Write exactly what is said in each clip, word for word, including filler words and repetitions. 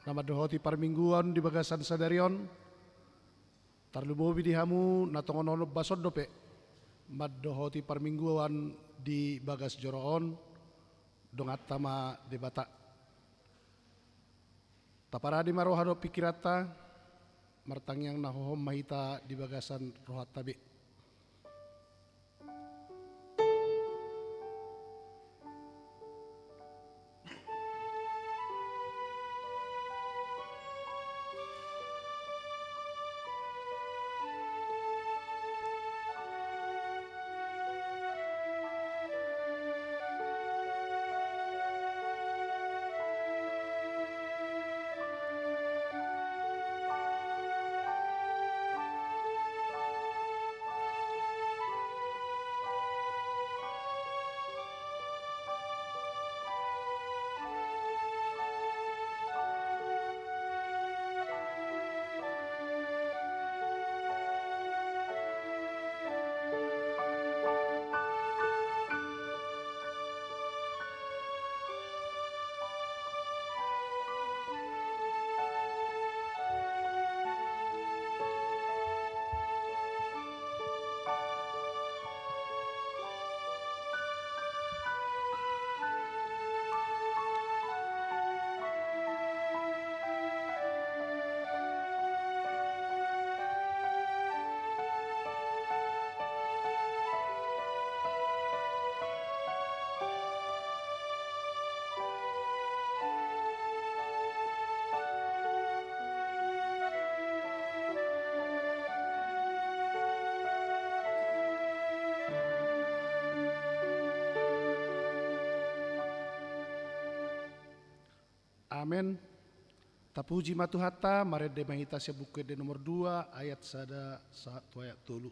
na mandohoti parmingguon di bagasan sadari on, tarlumobi di hamu na tongon onom bason dope mandohoti parmingguon di bagas joro on, donganta ma Debata. Taparade ma roha dohot pingkiranta, martangiang na hohom ma hita di bagasan rohanta be. Amen. Tapuji ma Tuhanta, marende ma hita sian Buku Ende nomor dua, ayat sada sahat tu ayat tolu.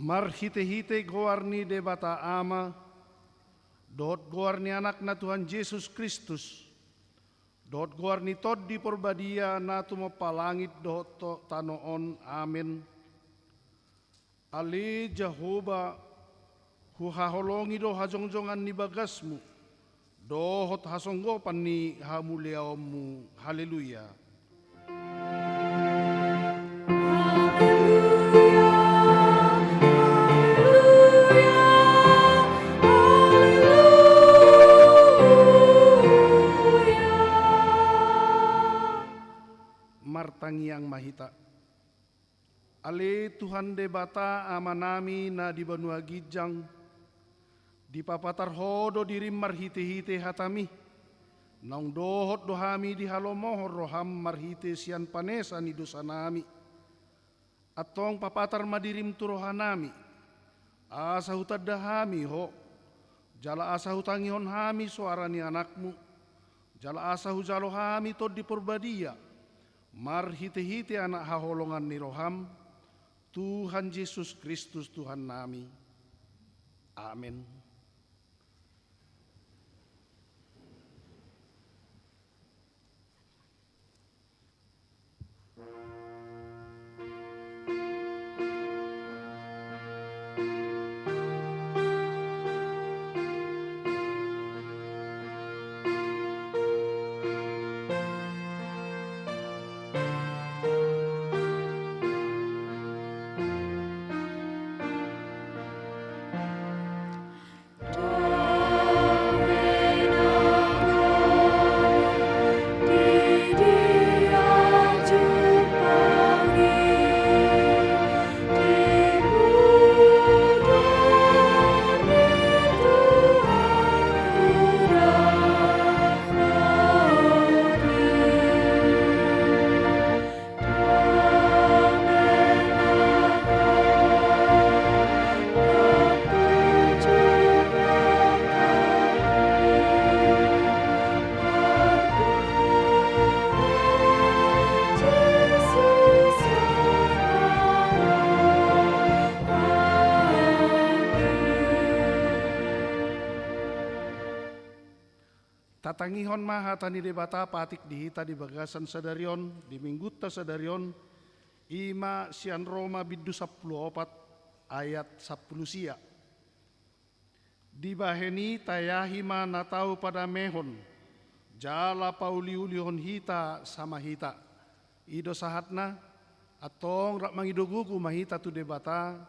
Marhitehite goar ni Debata Ama, dohot goar ni Anakna Tuhan Jesus Kristus, dohot goar ni Tondi Porbadia na tumompa langit dohot to-, tano on. Amen. Ale Jahowa, huhaholongi do hajongjongan ni bagasmu, dohot hasonggopan ni hamuliaonmu. Haleluya. Haleluya, haleluya, haleluya. Martangiang ma hita. Ale Tuhan Debata Amanami na di banua ginjang, dipapatar Ho do dirim marhitehite hatami. Naung dohot do hami dihalomohon roham marhite sian panesa ni dosanami. Antong papatar ma dirim tu rohanami, asa hutanda hami Ho, jala asa hutangihon hami soara ni Anakmu, jala asa hujalo hami Tondi Porbadia, marhitehite Anak haholongan ni roham, Tuhan Jesus Kristus Tuhannami. Amen. Tatangihon ma hata ni Debata patik di hita di bagasan sadari on, di minggunta sadari on, i ma sian Roma bindu sampulu opat ayat sampulu sia. Dibahen i taeahi ma na tau padamehon, jala pauliulihon hita sama hita. I do sahatna, antong rap mangido gogo ma hita tu Debata,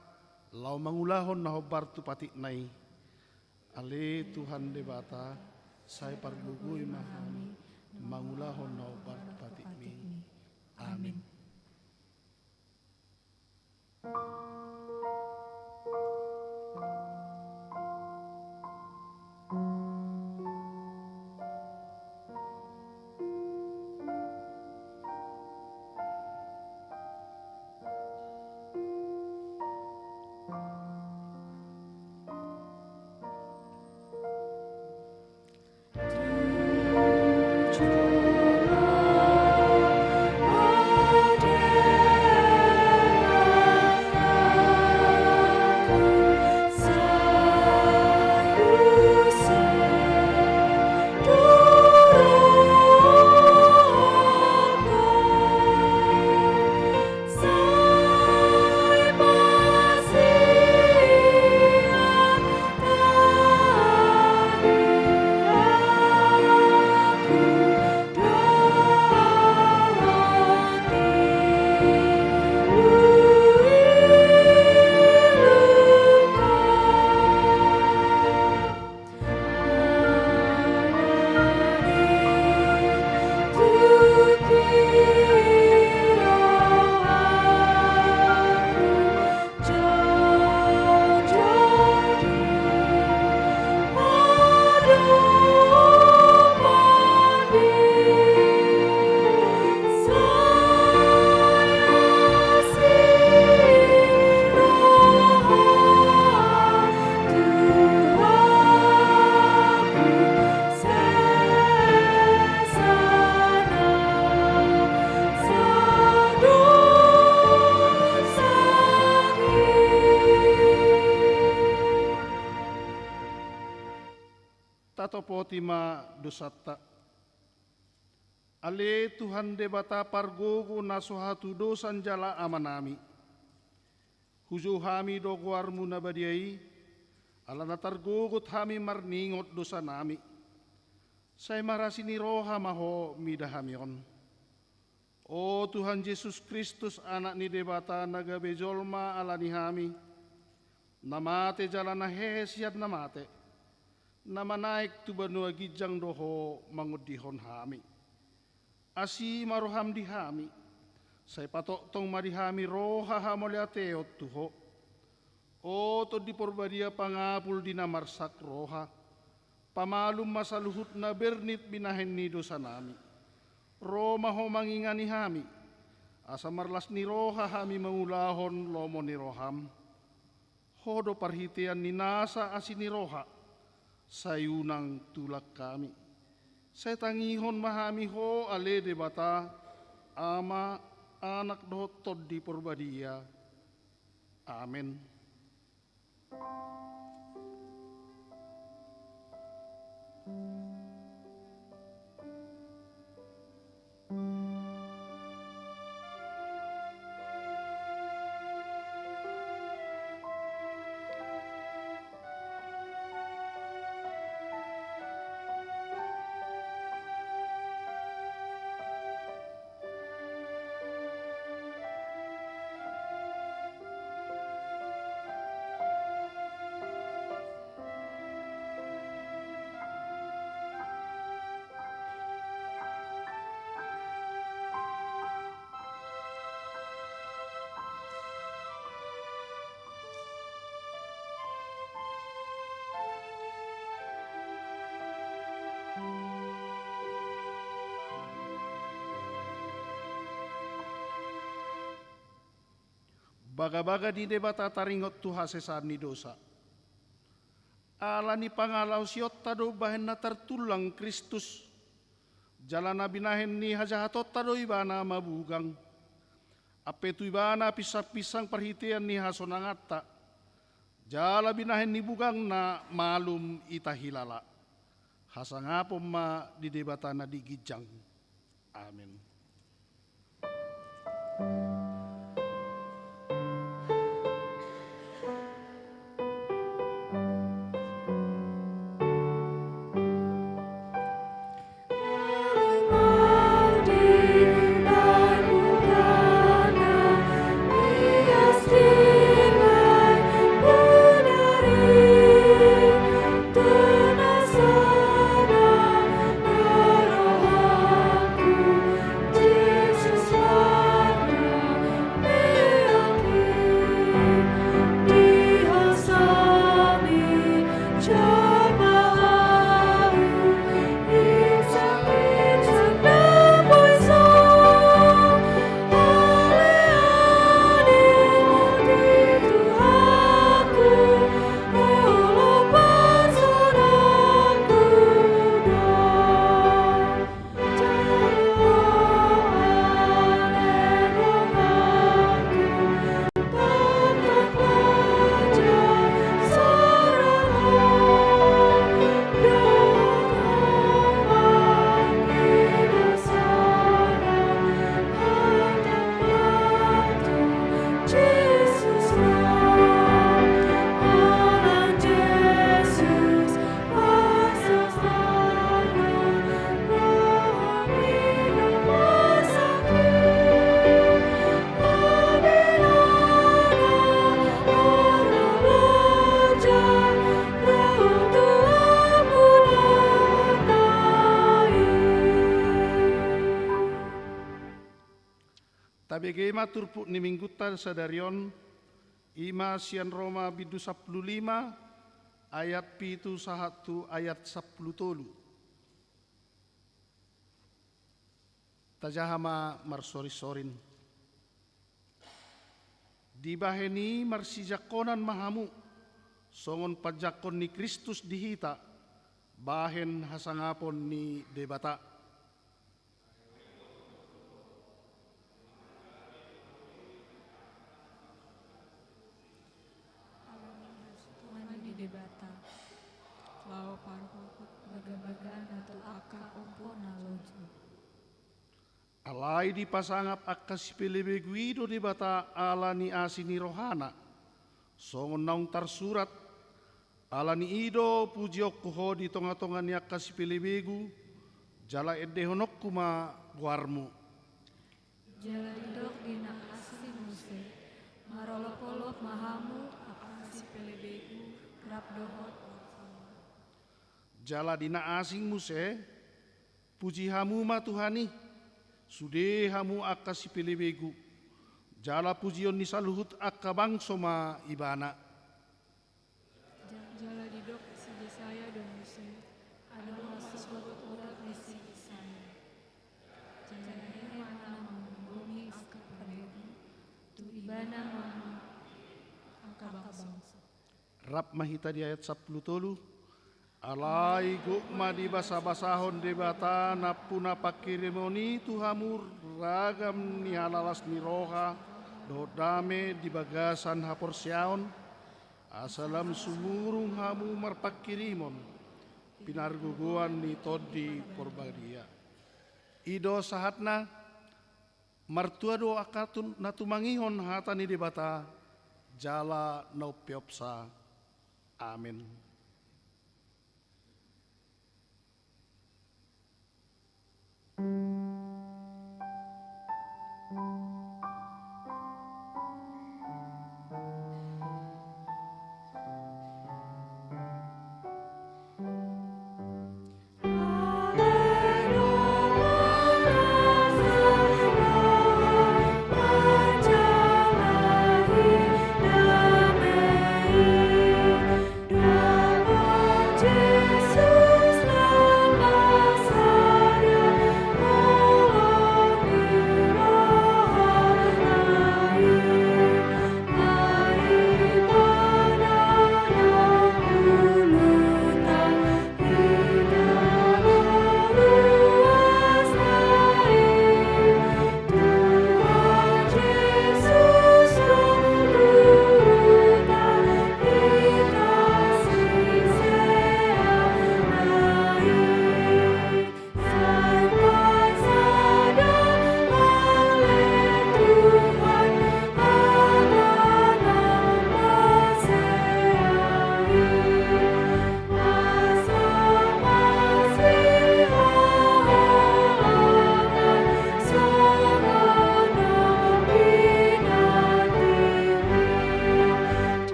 laho mangulahon na hombar tu patikna i. Ale Tuhan Debata, sai pargogoi ma hami, mangulahon na hombar tu patikmi. Amen. i ma dosanta. Ale Tuhan Debata pargogo na so hatudosan jala Amanami, hujou hami do goarmu na badia i, ala na targogot hami marningot dosanami. Sai marasi ni roha ma Ho mida hami on. O Tuhan Jesus Kristus, Anak ni Debata na gabe jolma ala ni hami, na mate jala na hehe sian na mate, na manaek tu banua ginjang do Ho mangondihon hami. Asi ma roham di hami, sai patongtong ma di hami roha hamauliateon tu Ho. O Tondi Porbadia, pangapul di na marsak roha, pamalum ma saluhut na bernit binahen ni dosanami. Ro ma Ho mangingani hami, asa marlas ni roha hami mangulahon lomo ni roham. Ho do parhitean ni nasa asi ni roha, sai unang tulak hami. Sai tangihon ma hami Ho ale Debata, Ama, Anak dohot Tondi Porbadia. Amen. Bagabaga ni Debata taringot tu hasesaan ni dosa. Ala ni pangalaosionta do bahen na tartullang Kristus, jala na binahen ni hajahatonta do Ibana mabugang. Ampe tu Ibana pinsangpinsang parhitean ni hasonanganta, jala binahen ni bugangna malum hita hilala. Hasangapon ma di Debata na di ginjang. Amen. Tabege ma turpuk ni Minggunta sadari on, i ma sian Roma bindu sampulu lima, ayat pitu sahat tu ayat sampulu tolu. Tajaha ma marsorinsorin. Dibahen i marsijangkonan ma hamu, songon panjangkon ni Kristus di hita, bahen hasangapon ni Debata. Tuhan di Debata. Laho parhobot. Bagabaga Alai dipasangap angka sipelebegu i do Debata ala ni asi ni rohana, songon naung tarsurat: Ala ni i do pujionku ho di tongatonga ni angka sipelebegu, jala endehononku ma goarmu. Jala didok di na asing muse: Marolopolop ma hamu, angka sipelebegu, rap dohot. Jala di na asing muse: Puji hamu ma Tuhan i, sude hamu angka sipelebegu, jala pujion ni saluhut angka bangso ma Ibana. Ja-, jala didok si Jesaya do muse: Adong ma sogot urat ni si Jesaya. Jala ia ma na manggohi angka parbegu, tu Ibana ma angka bangso. Rap ma hita di ayat sampulu tolu. Alai gok ma dibasabasahon Debata nampuna pangkirimon i tu hamu ragam ni halalas ni roha dohot dame di bagasan haporseaon, asa lam sumurung hamu marpangkirimon pinargogoan ni Tondi Porbadia. I do sahatna. Martua do angka tun-, na tumangihon hata ni Debata, jala na umpeopsa. Amen.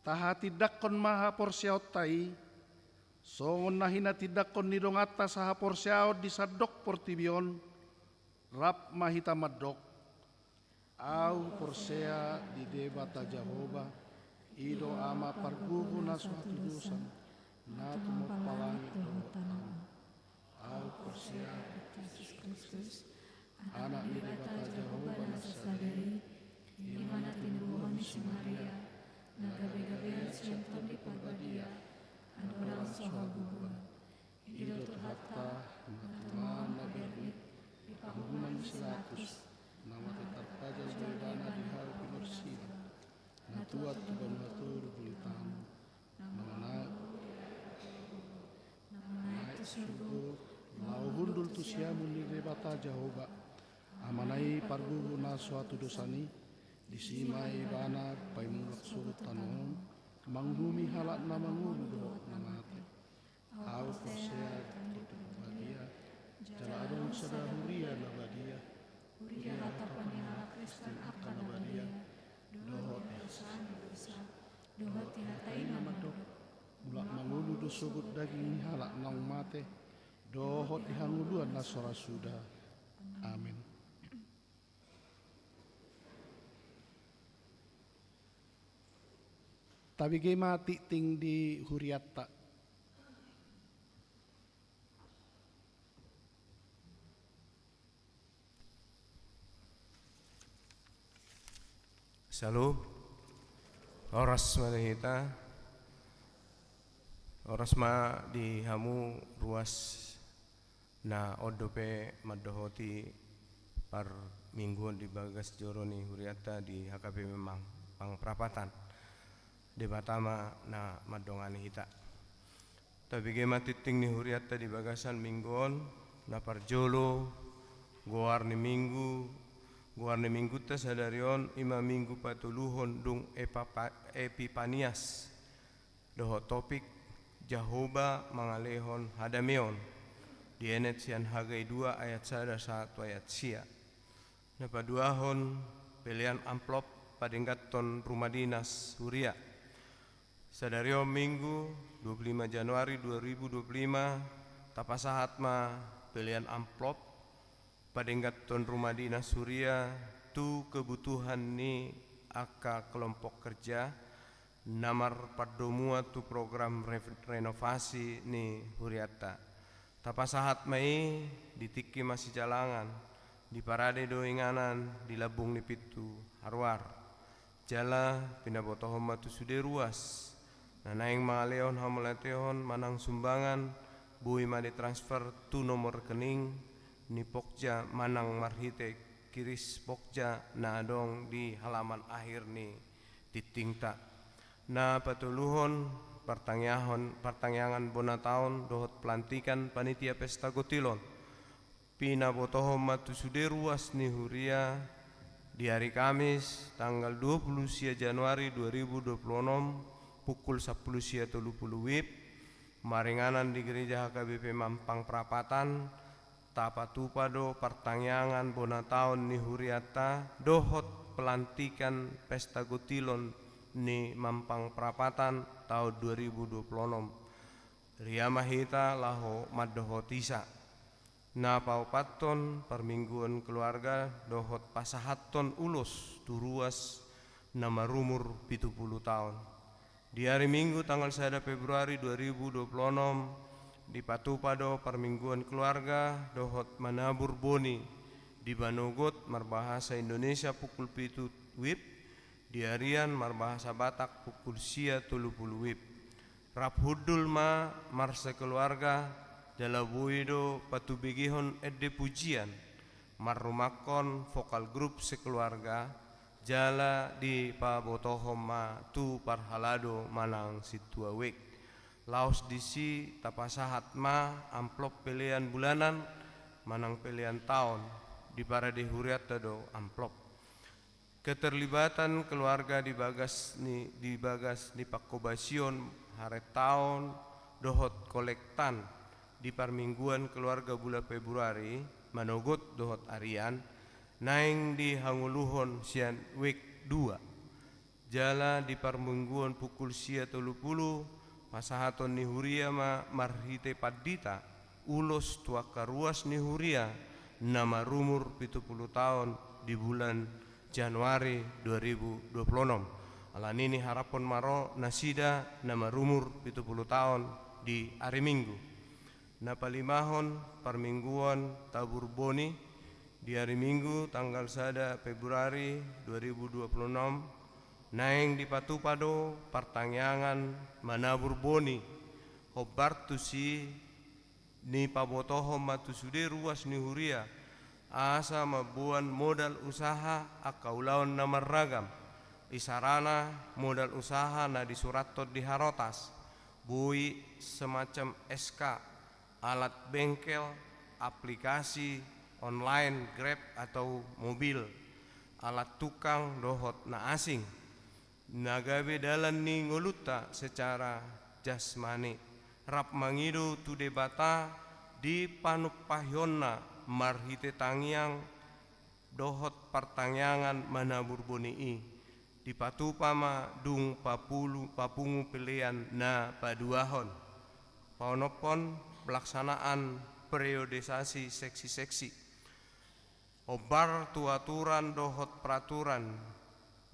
Tahatindangkon ma haporseaonta i, songon na hinatindangkon ni donganta sahaporseaon di sandok portibi on, rap ma hita mandok: Ahu porsea di Debata Jahowa, i do Ama pargogo na so hatudosan, na tumompa langit dohot tano. Ahu porsea di Jesus Kristus, Anak ni Debata Jahowa na sasada i, i ma na tinubuhon ni si Maria, na gabegabean sian Tondi Porbadia, andorang so habubuhan. I do Tuhanta, na tumaon na bernit di panguhuman ni si Pilatus, na mate tarpajal do ibana di hau pinorsian, na tuat tu banua toru bulu tano, na mangolu di ari na tolu, na manaek tu surgo, laho hundul tu siamun ni Debata Jahowa, Amana i pargogo na so hatudosan i, disi ma ibana paimulak sogot tano on, manguhumi halak na mangolu dohot na mate. Ahu porsea di Tondi Porbadia, jala adong sada huria na badia, huria hata ni halak Kristen angka na badia, dohot di hasesaan ni dosa, dohot di hata i na mandok: Mulak mangolu do sogot daging ni halak naung mate, dohot di hangoluan na so ra suda. Amen. Tabege ma tingting di hurianta. Salam. Horas ma di hita. Horas ma di hamu ruas na on dope mandohoti parmingguon di bagas joro ni hurianta di H K B P Mampang Prapatan. Debata ma na mandongani hita. Tabege ma tingting ni hurianta di bagasan minggu on. Na parjolo, goar ni minggu, goar ni minggunta sadari on i ma minggu patoluhon dung Epapa-, Epipanias, dohot topik Jahowa mangalehon hadameon, dienet sian Hagai dua ayat sada sahat tu ayat sia. Na paduahon, pelean amplop padengganhon rumah dinas huria. Sadari on minggu, dua puluh lima Januari dua ribu dua puluh lima, tapasahat ma pelean amplop padengganhon rumah dinas huria tu kebutuhan ni angka kelompok kerja na marpandomuan tu program re-, renovasi ni hurianta. Tapasahat ma i di tingki masijalangan, diparade do inganan di lambung ni pintu haruar. Jala pinabotohon ma tu sude ruas na naeng mangalehon hamauliateon manang sumbangan, boi ma ditransfer tu nomor rekening ni Pokja manang marhite kiris Pokja na adong di halaman akhir ni tingtingta. Na patoluhon, partangiahon, partangiangan bona taon dohot pelantikan panitia pesta gotilon. Pinabotohon ma tu sude ruas ni huria di ari Kamis tanggal dua puluh sia Januari dua ribu dua puluh onom, pukul sampulu sia tolu puluh wib, maringanan di Gereja H K B P Mampang Prapatan, tapatupa do partangiangan bona taon ni hurianta dohot pelantikan pesta gotilon ni Mampang Prapatan taon dua ribu dua puluh onom. Ria ma hita laho mandohotisa. Na paopathon, parmingguon keluarga dohot pasahathon ulos tu ruas na marumur pitu pulu taon. Di ari Minggu tanggal sada Februari dua ribu dua puluh onom, dipatupa do parmingguon keluarga dohot manabur boni di Banogot marbahasa Indonesia pukul pitu wib, di arian marbahasa Batak pukul sia tolu puluh wib. Rap hundul ma marsekeluarga, jala boi do patubegehon ende pujian, marrumangkon vokal grup sekeluarga, jala dipabotohon ma tu parhalado manang sintua wijk. Laos disi tapasahat ma amplop pelean bulanan manang pelean taon, diparade hurianta do amplop. Keterlibatan keluarga di bagas ni, di bagas ni pangkobasion harentaon dohot kolektan di parmingguan keluarga bulan Februari, manogot dohot arian, naeng dihangoluhon sian wijk dua. Jala di parmingguon pukul sia tolu puluh, pasahaton ni huria ma marhite pandita ulos tu angka ruas ni huria na marumur pitu pulu taon di bulan Januari dua ribu dua pulu onom. Alani i haraphon ma ro nasida na marumur pitu pulu taon di ari Minggu. Na palimahon, parmingguon tabur boni di ari Minggu tanggal sada Februari dua ribu dua pulu onom, naeng dipatupa do partangiangan manabur boni. Hombar tusi, dipabotohon ma tu sude ruas ni huria asa mamboan modal usaha angka ulaon na marragam. Isarana modal usaha na disurathon di harotas, boi semacam S K, alat bengkel, aplikasi online, Grab atau mobil, alat tukang dohot na asing. Na gabe dalan ni ngolunta secara jasmani, rap mangido tu Debata di panumpahionna marhite tangiang dohot partangiangan manabur boni i. Dipatupa ma dung papulu-, papungu pelean na paduahon. Paonomhon, pelaksanaan periodisasi seksi-seksi. Hombar tu aturan dohot peraturan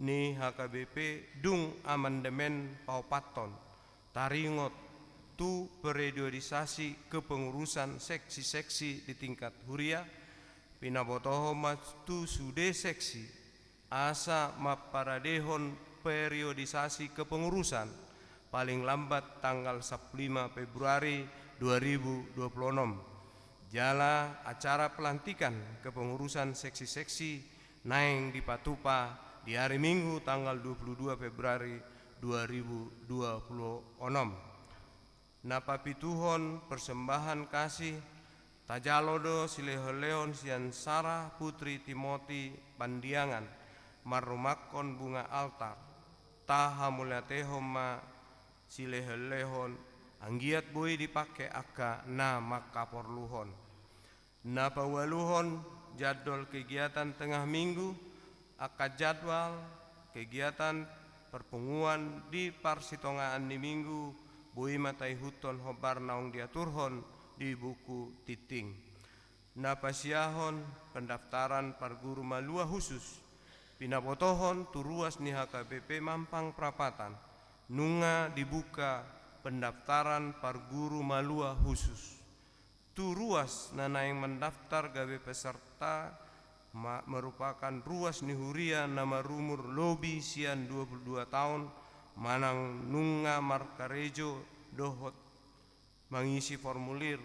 ni H K B P dung amandemen paopathon, taringot tu periodisasi kepengurusan seksi-seksi di tingkat huria, pinabotohon ma tu sude seksi asa mamparadehon periodisasi kepengurusan paling lambat tanggal sampulu lima Februari dua ribu dua puluh enam. Jala acara pelantikan kepengurusan seksi-seksi naeng dipatupa di hari Minggu tanggal dua puluh dua Februari dua ribu dua puluh enam. Na papituhon persembahan kasih, tajalo do silehon-lehon sian Sarah Putri Timothy Pandiangan, marrumangkon bunga altar. Tahamauliatehon ma silehon-lehon, anggiat boi dipangke angka na mangkaporluhon. Na paualuhon, jadwal kegiatan tengah minggu, angka jadwal kegiatan perpunguan di parsitongaan ni minggu, boi ma taihuthon hombar naung diaturhon di buku tingting. Na pasiahon, pendaftaran parguru malua khusus, pinabotohon tu ruas ni H K B P Mampang Prapatan, nunga dibuka pendaftaran parguru malua khusus. Tu ruas na naeng mandaftar gabe peserta ma-, merupakan ruas ni huria na marumur lobi sian dua puluh dua taon, manang nunga markarejo dohot mangisi formulir,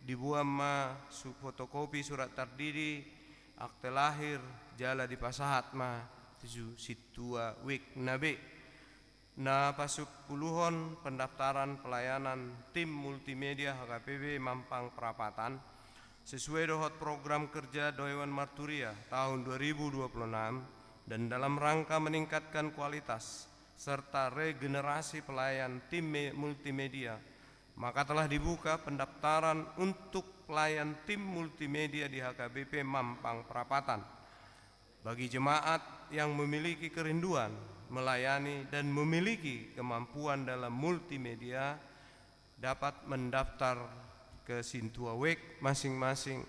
diboan ma su-, fotokopi surat tardidi, akte lahir, jala dipasahat ma tu sintua wik na be. Na pasampuluhon, pendaftaran pelayanan tim multimedia H K B P Mampang Prapatan, sesuai dohot program kerja Dewan Marturia tahun dua ribu dua puluh enam, dan dalam rangka meningkatkan kualitas serta regenerasi pelayan tim me-, multimedia, maka telah dibuka pendaftaran untuk pelayan tim multimedia di H K B P Mampang Prapatan. Bagi jemaat yang memiliki kerinduan melayani dan memiliki kemampuan dalam multimedia, dapat mendaftar ke sintua wik masing-masing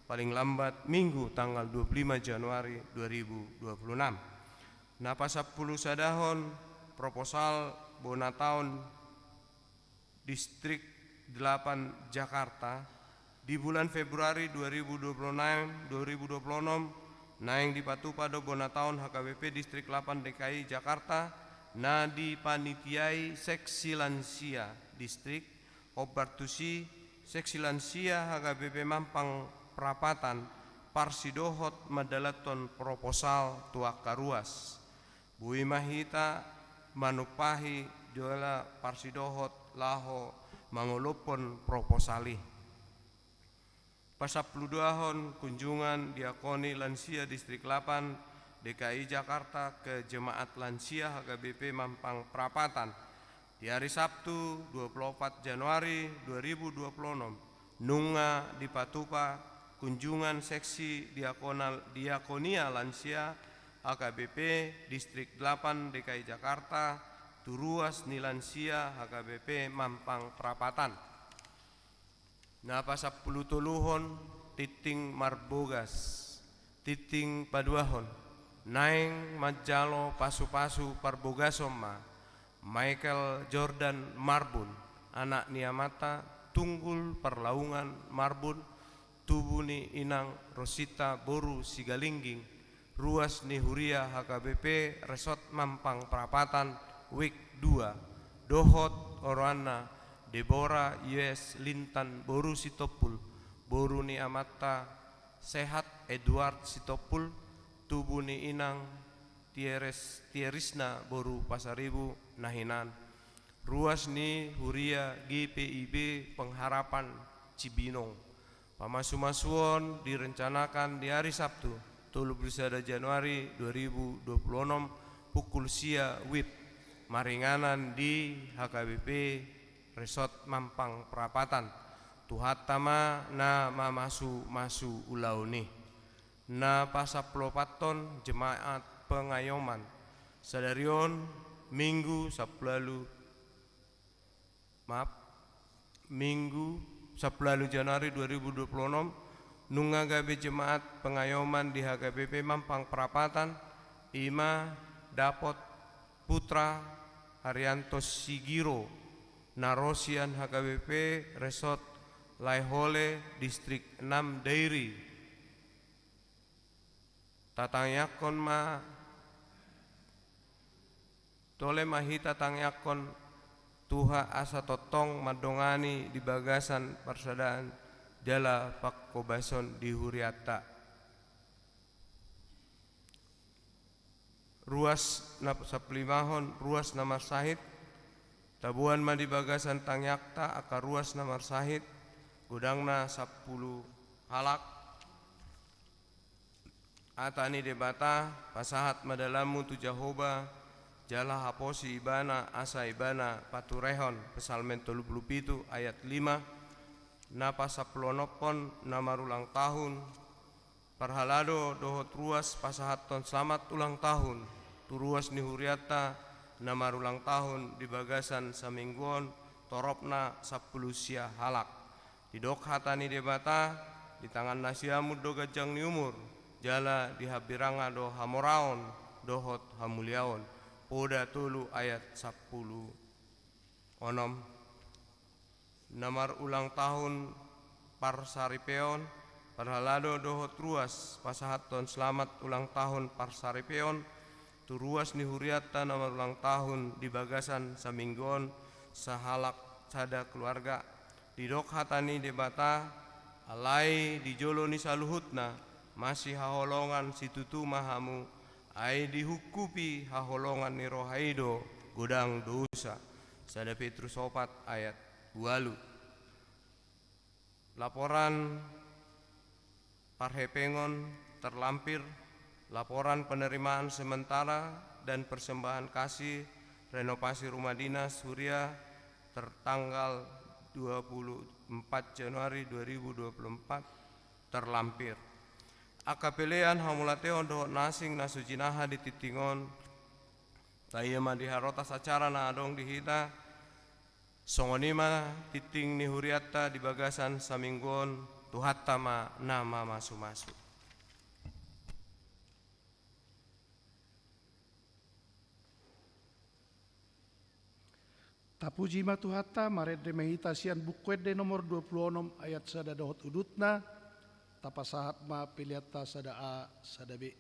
paling lambat Minggu tanggal dua puluh lima Januari dua ribu dua puluh enam. Na pasampulusadahon, proposal bona taon Distrik delapan Jakarta, di bulan Februari dua ribu dua puluh enam, dua ribu dua puluh enam, naeng dipatupa do bona taon H K B P Distrik delapan D K I Jakarta, na dipanitiai Seksi Lansia Distrik, hombar tusi Seksi Lansia H K B P Mampang Prapatan, parsidohot mandalanhon proposal tu angka ruas. Boi ma hita manumpahi jala parsidohot laho mangolophon proposal i. Pasampuluduahon, kunjungan diakoni lansia Distrik delapan D K I Jakarta ke jemaat lansia H K B P Mampang Prapatan. Di hari Sabtu, dua puluh opat Januari dua ribu dua puluh enam, nunga dipatupa kunjungan seksi diakonal, diakonia lansia H K B P Distrik delapan D K I Jakarta, tu ruas ni lansia H K B P Mampang Prapatan. Na pasampulutoluhon, tingting marbogas. Tingting paduahon, naeng manjalo pasupasu parbogason ma Michael Jordan Marbun, anak ni amanta Tunggul Parlaungan Marbun, tubu ni inang Rosita boru Sigalingging, ruas ni huria H K B P Resort Mampang Prapatan, wik dua, dohot oroanna Debora Yes Lintan boru Sitompul, boru ni amanta Sehat Edward Sitompul, tubu ni inang Tieres-, Tierisna boru Pasaribu na hinan, ruas ni huria G P I B Pengharapan Cibinong. Pamasumasuon direncanakan di hari Sabtu, tolu puluh sada Januari dua ribu dua puluh enam, pukul sia wib, maringanan di H K B P Resort Mampang Prapatan. Tuhanta ma na mamasumasu ulaon i. Na pasampuluopathon, jemaat pengayoman. Sadari on, Minggu sampulu ualu, maaf, Minggu sampulu ualu Januari dua ribu dua puluh enam, nunga gabe jemaat pengayoman di H K B P Mampang Prapatan, i ma Dapot Putra Haryanto Sigiro, na ro sian H K B P Resort Laehole, Distrik enam Dairi. Tatangiangkon ma Tole ma hita tangiangkon Tuhan asa tongtong mandongani di bagasan parsadaan jala panghobason di hurianta. Ruas na sampulu lima on, ruas na marsahit, taboan ma di bagasan tangiangta angka ruas na marsahit, godangna sampulu halak. Hata ni Debata, pasahat ma dalanmu tu Jahowa, jala haposi Ibana asa Ibana paturehon, Psalmen tolu pulu pitu ayat lima, na pasampuluonomhon na marulang tahun, parhalado dohot ruas pasahathon selamat ulang tahun, tu ruas ni hurianta na marulang tahun di bagasan saminggu on, toropna sampulu sia halak. Didok hata ni Debata, di tangan na siamun do ganjang ni umur, jala di hambirangna do hamoraon, dohot hamuliaon, Poda tolu ayat sampulu onom. Na marulang tahun parsaripeon, parhalado dohot ruas pasahathon selamat ulang tahun parsaripeon, tu ruas ni hurianta na marulang tahun di bagasan saminggu on, sahalak sada keluarga. Didok hata ni Debata, alai di jolo ni saluhutna, masihaholongan situtu ma hamu, ai dihungkupi haholongan ni roha i do godang dosa. Sada Petrus opat ayat ualu. Laporan parhepengon terlampir, laporan penerimaan sementara dan persembahan kasih renovasi rumah dinas huria tertanggal dua puluh empat Januari dua ribu dua puluh empat terlampir. Angka pelean, hamauliateon dohot na asing na so jinaha di tingting on, taida ma di harotas acara na adong di hita. Songon i ma tingting ni hurianta di bagasan saminggu on, Tuhanta ma na mamasumasu. Tapuji ma Tuhanta, marende ma hita sian Buku Ende nomor dua puluh onom ayat sada dohot udutna, tapasahat ma peleanta sada A, sada B.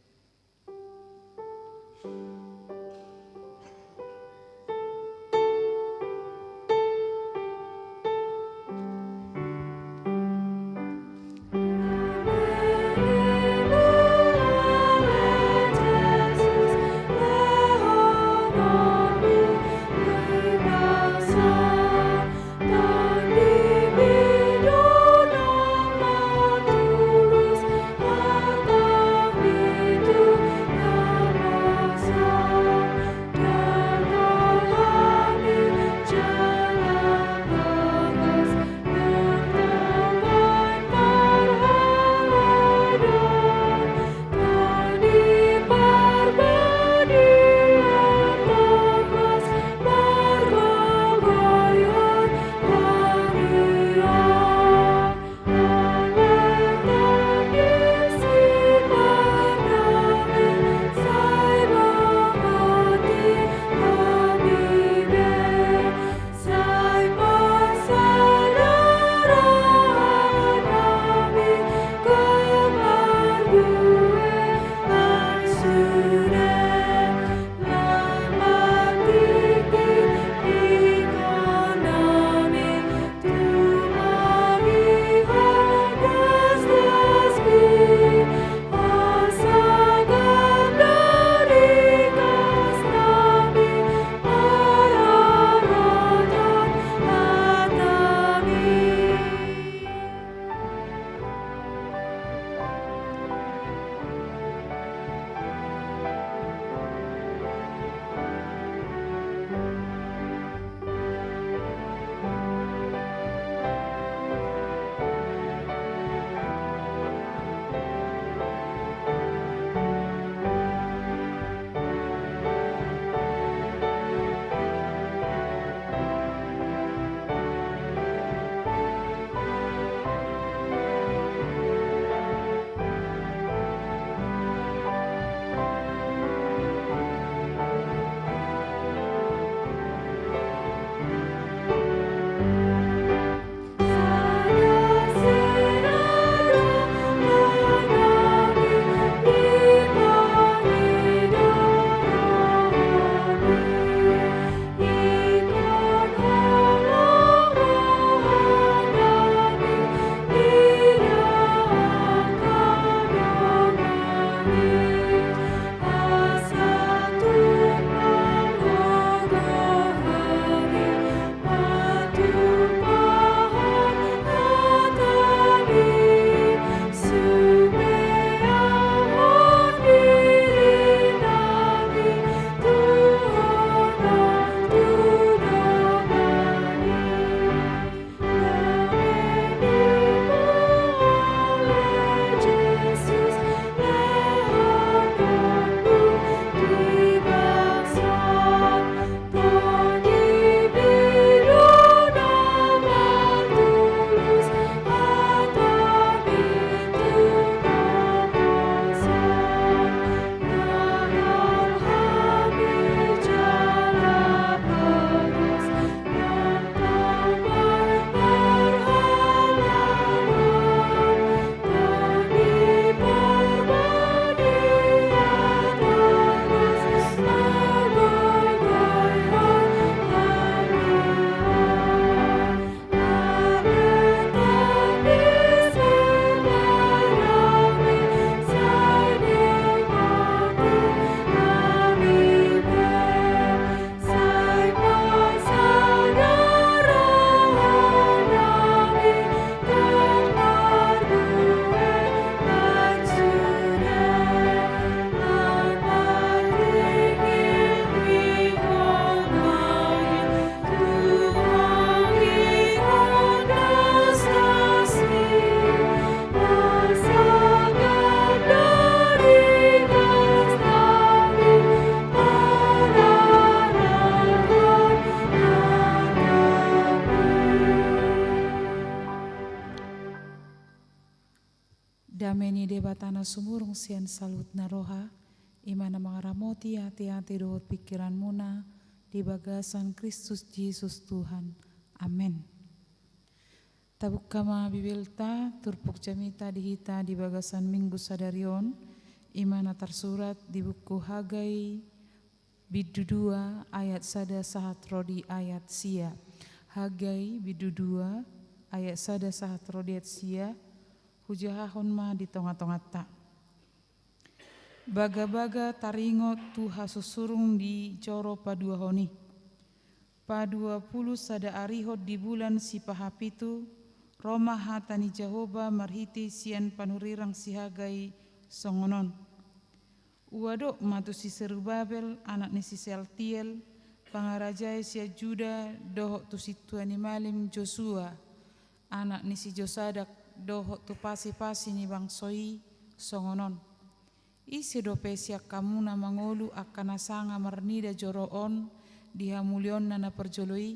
na sumurung sian saluhutna roha, i ma na mangaramoti ateate dohot pingkiranmuna di bagasan Kristus Jesus Tuhan. Amen. Tabuka ma Bibelta, turpuk jamita di hita di bagasan Minggu sadari on, i ma na tarsurat di buku Hagai bindu dua ayat sada sahat ro di ayat sia. Hagai bindu dua ayat sada sahat ro di ayat sia. Hujahahon ma di tongatonganta. Bagabaga taringot tu hasusurung di joro paduahon i. Paduapulu sada arihon di bulan sipahapitu, ro ma hata ni Jahowa marhite sian panurirang si Hagai songon on. Ua dok ma tu si Serubabel, anak ni si Sealtiel, pangarajai sian Juda, dohot tu sintua ni malim Josua, anak ni si Josadak, dohot tu pasipasi ni bangso i songon on. Ise dope sian hamu na mangolu angka na sanga marnida joro on di hamulionna na parjolo i?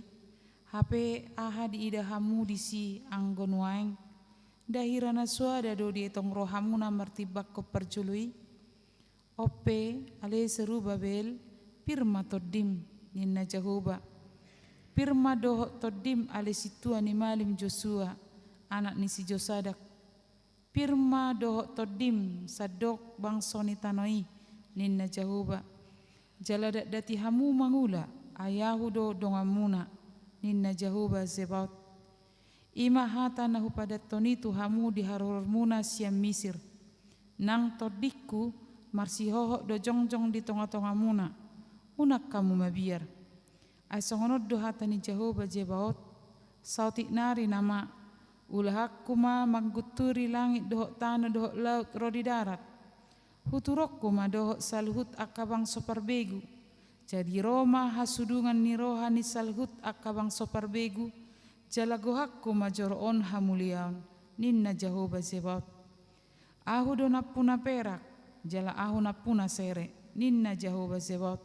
Hape aha diida hamu disi anggo nuaeng? Nda hira na soada do dietong rohamuna martimbangkon parjolo i? Onpe, ale Serubabel, pir ma tondim, ninna Jahowa. Pir ma dohot tondim, ale sintua ni malim Josua, anak ni si Josadak. Pir ma dohot tondim, sandok bangso ni tano i, ninna Jahowa. Jala dakdati hamu mangula, ai Ahu do donganmuna, ninna Jahowa Zebaot. I ma hata na hupadathon i tu hamu di harormuna sian Misir. Nang tondingku marsihohot do jongjong di tongatongamuna, unang hamu mabiar. Ai songon on do hata ni Jahowa Zebaot, saotik nari nama, ulahanku ma manggunturi langit dohot tano dohot laut ro di darat. Huturonku ma dohot saluhut angka bangso parbegu. Jadi ro ma hasudungan ni roha ni saluhut angka bangso parbegu, jala gohanku ma joro on hamuliaon, ninna Jahowa Zebaot. Ahu do nampuna perak, jala Ahu nampuna sere, ninna Jahowa Zebaot.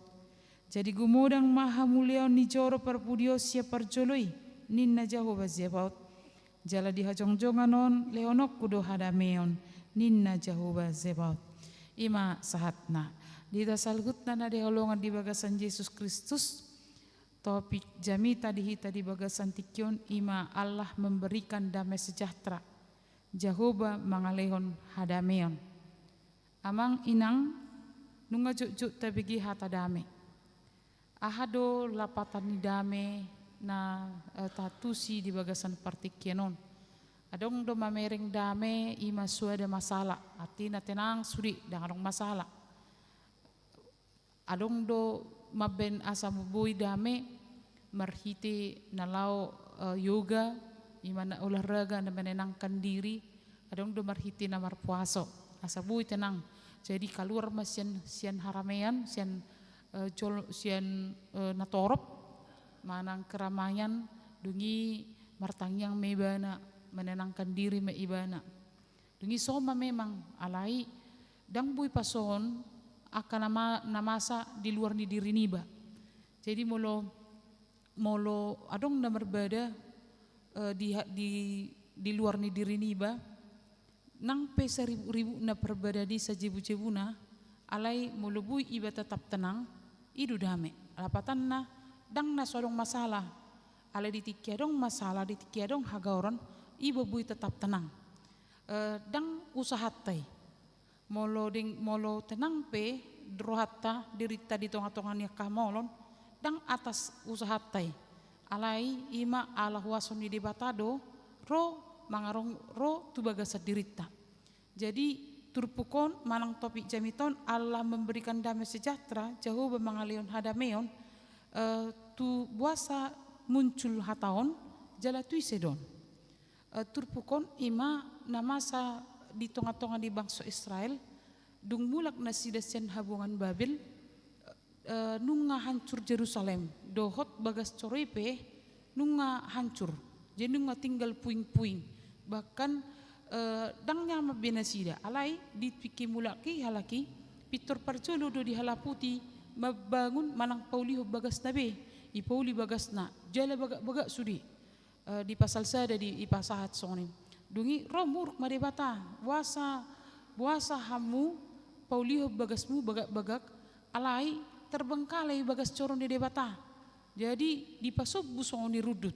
Jadi gumodang ma hamuliaon ni joro parpudi on sian parjolo i, ninna Jahowa Zebaot. Jala di hajongjongan on lehononku do hadameon, ninna Jahowa Zebaot. I ma sahatna. Di hita saluhutna na hinaholongan di bagasan Jesus Kristus, topik jamita di hita di bagasan tingki on i ma Allah memberikan damai sejahtera. Jahowa mangalehon hadameon. Amang inang, nunga jotjot tabege hata dame. Aha do lapatan ni dame na, eh, taantusi di bagasan partingkian on? Adong do mamereng dame i ma soada masalah, artina tenang sude, ndang adong masalah. Adong do mambaen asa boi dame marhite na laho, eh, yoga, i ma na olahraga na menenangkan diri, adong do marhite na marpuaso, asa boi tenang. Jadi kaluar ma sian, sian haramean, sian, eh, jol-, sian, eh, na torop, manang keramaian, dung i martangiang ma ibana, menenangkan diri ma ibana. Dung i so ma memang, alai ndang boi pasohon angka na ma-, na masa di luar ni diri niba. Jadi molo, molo adong na marbada, eh, di ha-, di, di luar ni diri niba, nang pe saribut-ributna parbadaan i, sajebujebuna, alai molo boi iba tetap tenang, i do dame. Lapatanna, ndang na so adong masalah. Alai di tingki adong masalah, di tingki adong hagaoron, iba boi tetap tenang. Eh, ndang usahanta i. Molo deng, molo tenang pe rohanta, dirinta di tongatonga ni angka hamaolon, ndang atas usahanta i. Alai i ma ala huaso ni Debata do ro mangarong, ro tu bagasan dirinta. Jadi turpuk on manang topik jamita on, Allah memberikan damai sejahtera, Jahowa mangalehon hadameon, eh, tu boasa muncul hata on, jala tu ise do on. Eh, turpuk on i ma na masa di tongatonga ni bangso Israel, dung mulak nasida sian habuangan Babel, eh, nunga hancur Jerusalem, dohot bagas joro i pe nunga hancur, jadi nunga tinggal puingpuing. Bahkan, eh, ndang nyaman be nasida, alai di tingki mulak i halak i, pintor parjolo do dihalaputi mambangun manang paulihon bagasna be, ipauli bagasna, jala bagak-bagak sude. Eh, di pasal sada di, dipasahat songon i. Dung i ro muruk ma Debata, boasa, Boasa hamu paulihon bagasmu bagak-bagak, alai terbengkalai bagas joro ni Debata. Jadi dipasombu songon i rundut.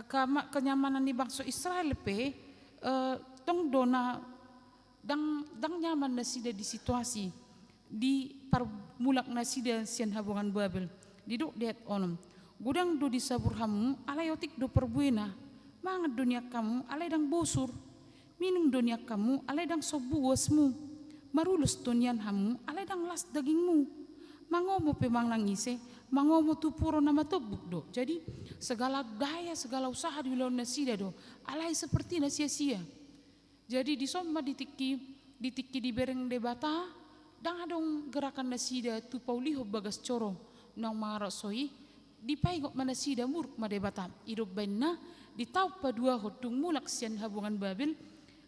Kama-, kenyamanan ni bangso Israel pe, eh, tong do na ndang, ndang nyaman nasida di situasi di parmulak nasida sian habuangan Babel. Didok di ayat onom: Godang do disabur hamu, alai otik do parbuena. Mangan do nian hamu, alai ndang bosur. Minum do nian hamu, alai ndang sombu uasmu. Marulos do nian hamu, alai ndang las dagingmu. Mangomo pe manang ise, mangomo tu poro na matombuk do. Jadi, segala daya, segala usaha diulahon nasida do, alai seperti na sia-sia. Jadi, dison ma di tingki, di tingki dibereng Debata, ndang adong gerakan nasida tu paulihon bagas joro naung mangarot so i, dipaingot ma nasida, muruk ma Debata. I do umbahen na ditaon paduahon dung mulak sian habuangan Babel,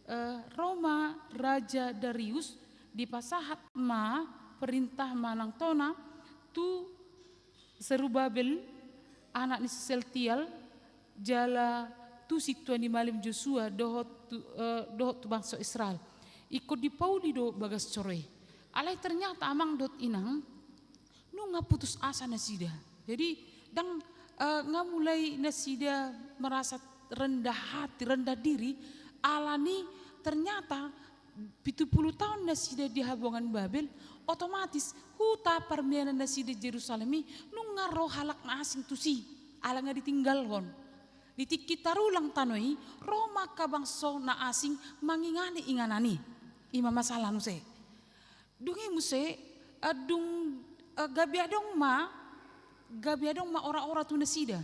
eh, ro ma Raja Darius, dipasahat ma perintah manang tona tu Serubabel, anak ni Sealtiel, jala tu sintua ni malim Josua dohot tu, eh, dohot tu bangso Israel. Ingkon dipauli do bagas joro i. Alai ternyata, amang dohot inang, nunga putus asa nasida. Jadi, ndang, eh, nga mulai nasida merasa rendah hati, rendah diri, alani ternyata pitu pulu taon nasida di habuangan Babel, otomatis huta parmianan nasida Jerusalem i nunga ro halak na asing tusi, ala nga ditinggalhon. Di tingki tarulang tano i, ro ma angka bangso na asing mangingani inganan i. I ma masalah muse. Dung i muse, eh, dung, eh, gabe adong ma, gabe adong ma ora-ora tu nasida.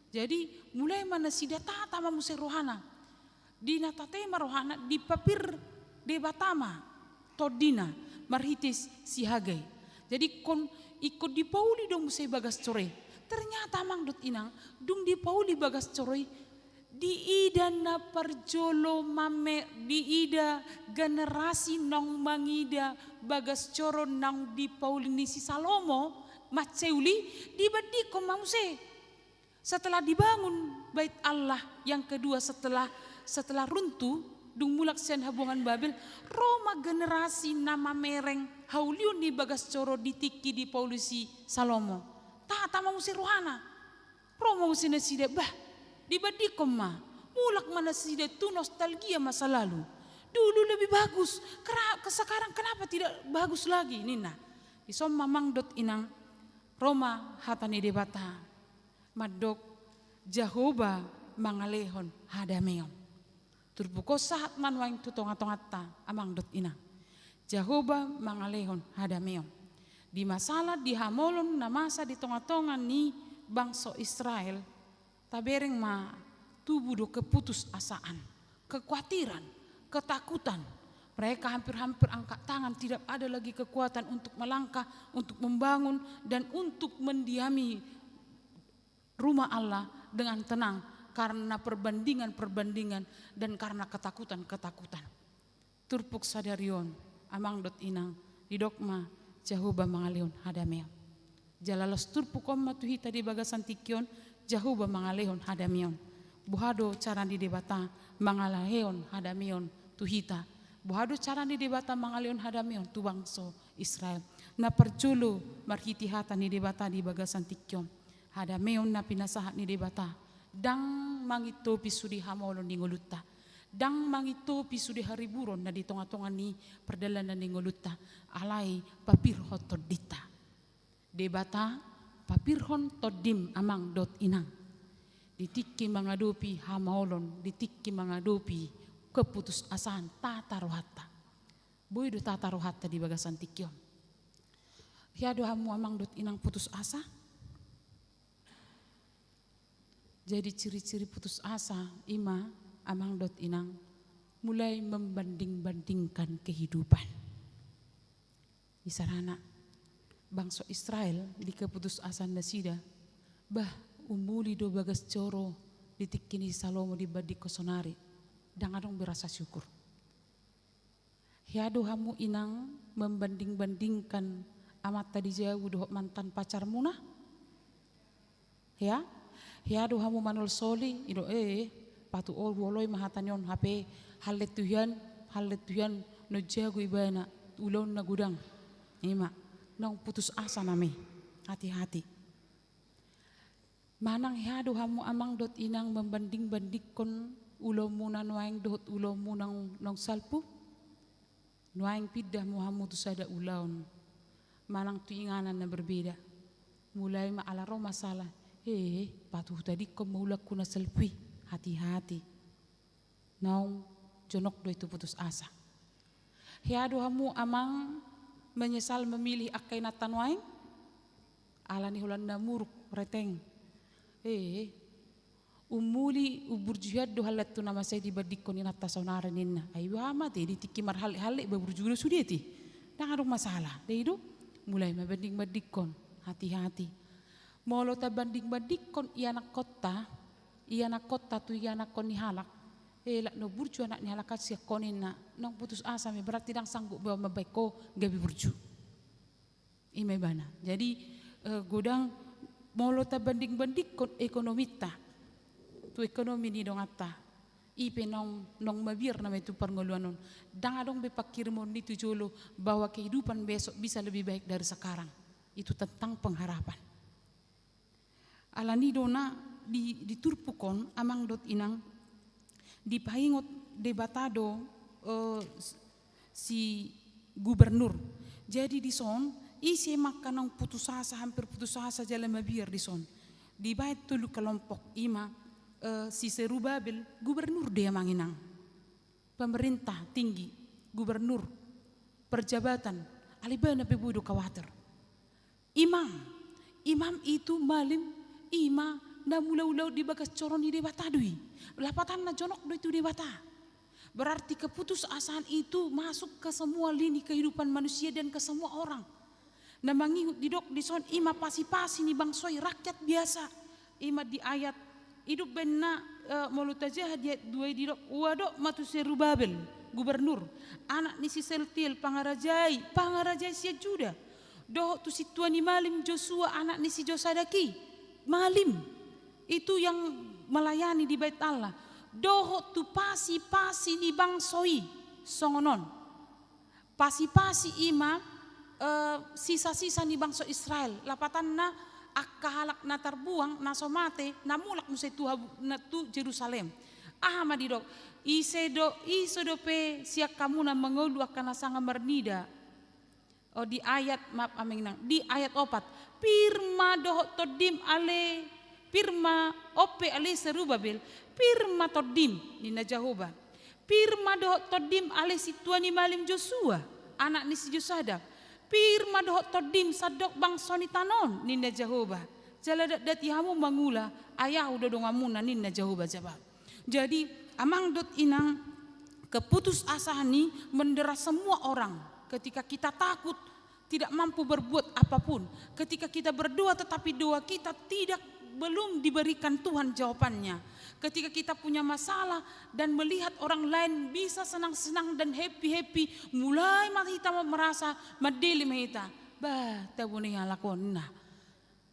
Jadi, mulai ma nasida tata ma muse rohana. Di na tata i ma rohana, dipapir Debata ma tondina marhite si Hagai. Jadi, ingkon, ingkon dipauli do muse bagas joro i. Ternyata, amang dohot inang, dung dipauli bagas joro i, diida na parjolo mame-, diida generasi naung mangida bagas joro naung dipauli ni si Salomo, mansai uli, dibandingkon ma muse. Setelah dibangun Bait Allah yang kedua, setelah, setelah runtuh, dung mulak sian habuangan Babel, ro ma generasi na mamereng haulion ni bagas joro di tingki dipauli si Salomo. Tata ma muse rohana. Ro ma muse nasida, bah, dibandingkon ma. Mulak ma nasida tu nostalgia masa lalu. Dulu lebih bagus, kera-, ke-, sekarang kenapa tidak bagus lagi, ninna. Dison ma, amang dohot inang, ro ma hata ni Debata. Mandok, Jahowa mangalehon hadameon. Turpuk on sahat ma nuaeng tu tonga-tonganta, amang dohot inang. Jahowa mangalehon hadameon. Di masalah, di hamaolon na masa di tonga-tonga ni bangso Israel, tabereng ma tubu do keputusasaan, kekuatiran, ketakutan. Mereka hampir-hampir angkat tangan, tidak ada lagi kekuatan untuk melangkah, untuk membangun, dan untuk mendiami rumah Allah dengan tenang karena perbandingan-perbandingan dan karena ketakutan-ketakutan. Turpuk sadari on, amang dohot inang, didok ma, Jahowa mangalehon hadameon. Jala laos turpuk on ma tu hita di bagasan tingki on, Jahowa mangalehon hadameon. Boha do cara ni Debata mangalehon hadameon tu hita? Boha do cara ni Debata mangalehon hadameon tu bangso Israel? Na parjolo, marhite hata ni Debata di bagasan tingki on. Hadameon na pinasahat ni Debata, ndang mangintopi sude hamaolon ni ngolunta, ndang mangintopi sude hariburon na di tonga-tonga ni pardalanan ni ngolunta, alai papirhon tondinta. Debata, papirhon tondim, amang dohot inang. Di tingki mangadopi hamaolon, di tingki mangadopi keputusasaan, tata rohanta. Boi do tata rohanta di bagasan tingki on. Hea do hamu, amang dohot inang, putus asa? Jadi ciri-ciri putus asa i ma, amang dohot inang, mulai membanding-bandingkan kehidupan. Isarana, bangso Israel di keputusasaan nasida, bah, umuli do bagas joro di tingki ni Salomo dibandingkon sonari, ndang adong be rasa syukur. Hea do hamu, inang, membanding-bandingkan amanta di jabu dohot mantan pacarmuna? Hea? Hea do hamu manolsoli, ido, eh, patu ol, huoloi ma hata ni on, hape hallet tu hian, Hallet tu hian naung jago ibana, ulaonna godang. Ima, naung putus asa nama i. Hati-hati. Manang hea do hamu amang dohot inang mambanding-bandingkon ulaonmuna nuaeng dohot ulaonmuna naung, naung salpu? Nuaeng pindah ma hamu tu sada ulaon, manang tu inganan na berbeda. Mulai ma ala ro masalah, he, patuhu tadingkon ma ulangku na salpu i, hati-hati. Naung jonok do itu putus asa. Hea do hamu amang menyesal memilih angka inanta nuaeng? Ala ni holan na muruk, reteng. Eh, ummuli, umburju hian do hallet tu na masa i dibandingkon inanta saonari ninna. Ai boha ma te, di tingki marhallet-hallet iba burju do sude te. Ndang adong masalah, da i do? Mulai ma banding-bandingkon, hati-hati. Molo tabanding-bandingkon ianakkonta, ianakkonta tu ianakkon ni halak, eh, lak na burju anak ni halak an sian ho ninna, naung putus asa ma i, berarti ndang sanggup be mambahen ho gabe burju. Ima ibana. Jadi, eh, godang molo tabanding-bandingkon ekonominta tu ekonomi ni donganta, i pe naung, naung mabiar nama i tu parngoluan on. Ndang adong be panghirimon ni tu jolo bahwa kehidupan besok bisa lebih baik dari sekarang. Itu tentang pengharapan. Alani do na di, di turpuk on, amang dohot inang, dipaingot Debata do, eh, s-, si gubernur. Jadi dison, ise ma angka naung putus asa, hampir putus asa jala mabiar dison? Dibaen tolu kelompok, ima, eh, si Serubabel, gubernur do i amang inang. Pemerintah tinggi, gubernur, perjabatan, alai ibana pe boi do khawatir. Imam, imam itu malim, ima na mangula ulaon di bagas joro ni Debata do i. Lapatanna jonok do i tu Debata. Berarti keputusasaan itu masuk ke semua lini kehidupan manusia dan ke semua orang. Na mangihut didok dison ima pasi-pasi ni bangso i, rakyat biasa. Ima di ayat, i do umbahen na, eh, molo tajaha di ayat dua i didok, huadop ma tu Serubabel, gubernur, anak ni si Sealtiel, pangarajai, pangarajai sian Juda. Dohot tu sintua ni malim Josua, anak ni si Josadak i, malim. Itu yang melayani di Bait Allah. Dohot tu pasi-pasi ni bangso i, songon on. Pasi-pasi ima, eh, sisa-sisa ni bangso Israel. Lapatanna angka halak na tarbuang, na so mate, na mulak muse tu habu-, na tu Jerusalem. Aha ma didok? Ise do, ise dope sian hamu na mangolu angka na sanga marnida? Oh, di ayat, maaf amang inang, di ayat opat. Pir ma dohot tondim ale, pir ma, on pe ale Serubabel, pir ma tondim, ninna Jahowa. Pir ma dohot tondim ale sintua ni malim Josua, anak ni si Josadak. Pir ma dohot tondim sandok bangso ni tano on, ninna Jahowa. Jala datdati hamu mangula, ai ahu do donganmuna, ninna Jahowa Zebaot. Jadi, amang dohot inang, keputusasaan i mendera semua orang. Ketika kita takut, tidak mampu berbuat apapun. Ketika kita berdoa tetapi doa kita tidak, belum diberikan Tuhan jawabannya. Ketika kita punya masalah dan melihat orang lain bisa senang-senang dan happy-happy, mulai ma hita merasa mandele ma hita. Bah, tabo ni halak on, ninna.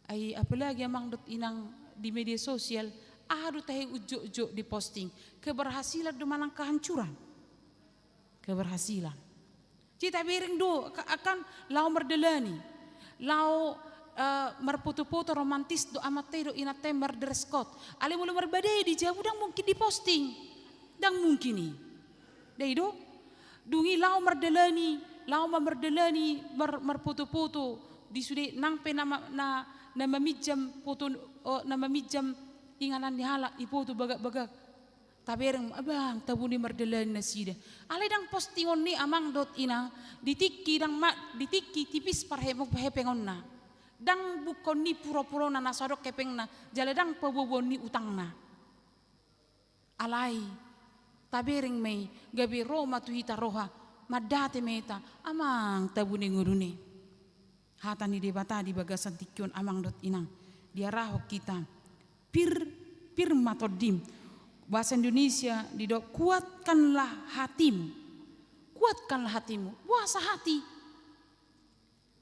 Ai apalagi amang dohot inang di media sosial, aha do tahe ujok-ujok diposting? Keberhasilan do manang kehancuran? Keberhasilan. Jadi tabereng do, ka-, kan laho mardalani, laho, eh, marpoto-poto romantis do amanta i dohot inanta i mardress code. Alai molo marbadai di jabu ndang mungkin diposting. Ndang mungkin i. Da i do? Dung i laho mardalani, laho ma mardalani mar-, marpoto-poto di sude nang pe na ma-, na, na maminjam poto, o, na maminjam inganan ni halak, ipoto bagak-bagak. Tabereng, abang, tabo ni mardalani nasida. Alai ndang postingon ni amang dohot inang, di tingki ndang ma-, di tingki tipis parhe-, parhepengonna. Ndang bungkon ni pura-purona na so adong hepengna, jala ndang paboa-boaon ni utangna. Alai, tabereng ma i, gabe ro ma tu hita roha, mandate ma hita, amang, tabo ni ngoluna. Hata ni Debata di bagasan tingki on amang dohot inang, diarahon hita. Pir, pir ma tondim. Bahasa Indonesia didok, kuatkanlah hatimu. Kuatkanlah hatimu. Boasa hati?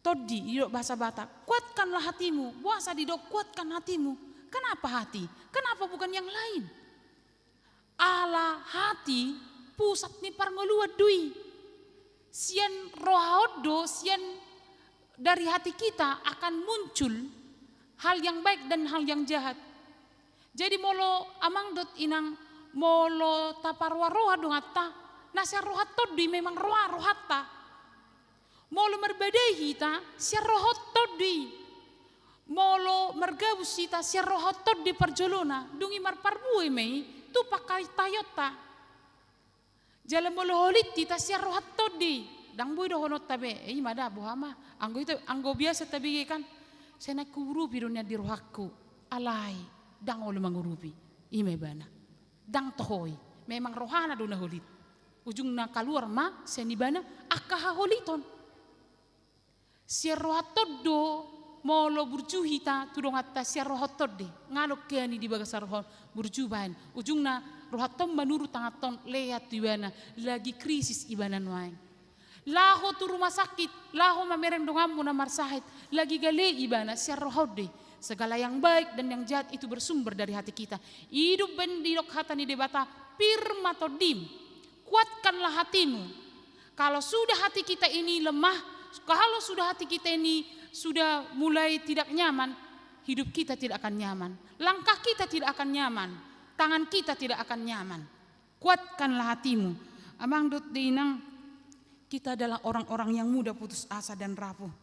Tondi, didok bahasa Batak, kuatkanlah hatimu. Boasa didok kuatkan hatimu? Kenapa hati? Kenapa bukan yang lain? Ala hati Pusat ni parngoluan do i. Sian roha on do, sian dari hati kita akan muncul hal yang baik dan hal yang jahat. Jadi molo amang dohot inang, molo taparroha-roha donganta, na sian rohanta on do i, memang roha, rohanta. Molo marbadai hita, sian rohanta on do i. Molo margabus hita, sian rohanta on do i parjolona, dung i marparbue ma i tu pangkataion-tahionta. Jala molo holit hita, sian rohanta on do i. Ndang boi dohononta be, "Eh, i ma da, boha ma. Anggo hita, anggo biasa tabege kan, sai naeng huurupi do nian di rohangku. Alai, ndang olo mangurupi." I ma ibana. Ndang toho i. Memang rohana do na holit. Ujungna kaluar ma sian ibana angka haholiton. Sian rohanta on do, molo burju hita tu donganta, sian rohanta on do i. Nga do keani di bagasan roha on, burju baen. Ujungna rohanta on manuru tanganta on, lean tu ibana, lagi krisis ibana nuaeng. Laho tu rumah sakit, laho mamereng donganmu na marsahit, lagi gale ibana, sian roha on do i. Segala yang baik dan yang jahat itu bersumber dari hati kita. I do umbaen didok hata ni Debata, pir ma tondim, kuatkanlah hatimu. Kalau sudah hati kita ini lemah, kalau sudah hati kita ini sudah mulai tidak nyaman, hidup kita tidak akan nyaman. Langkah kita tidak akan nyaman. Tangan kita tidak akan nyaman. Kuatkanlah hatimu. Amang dohot inang, kita adalah orang-orang yang mudah putus asa dan rapuh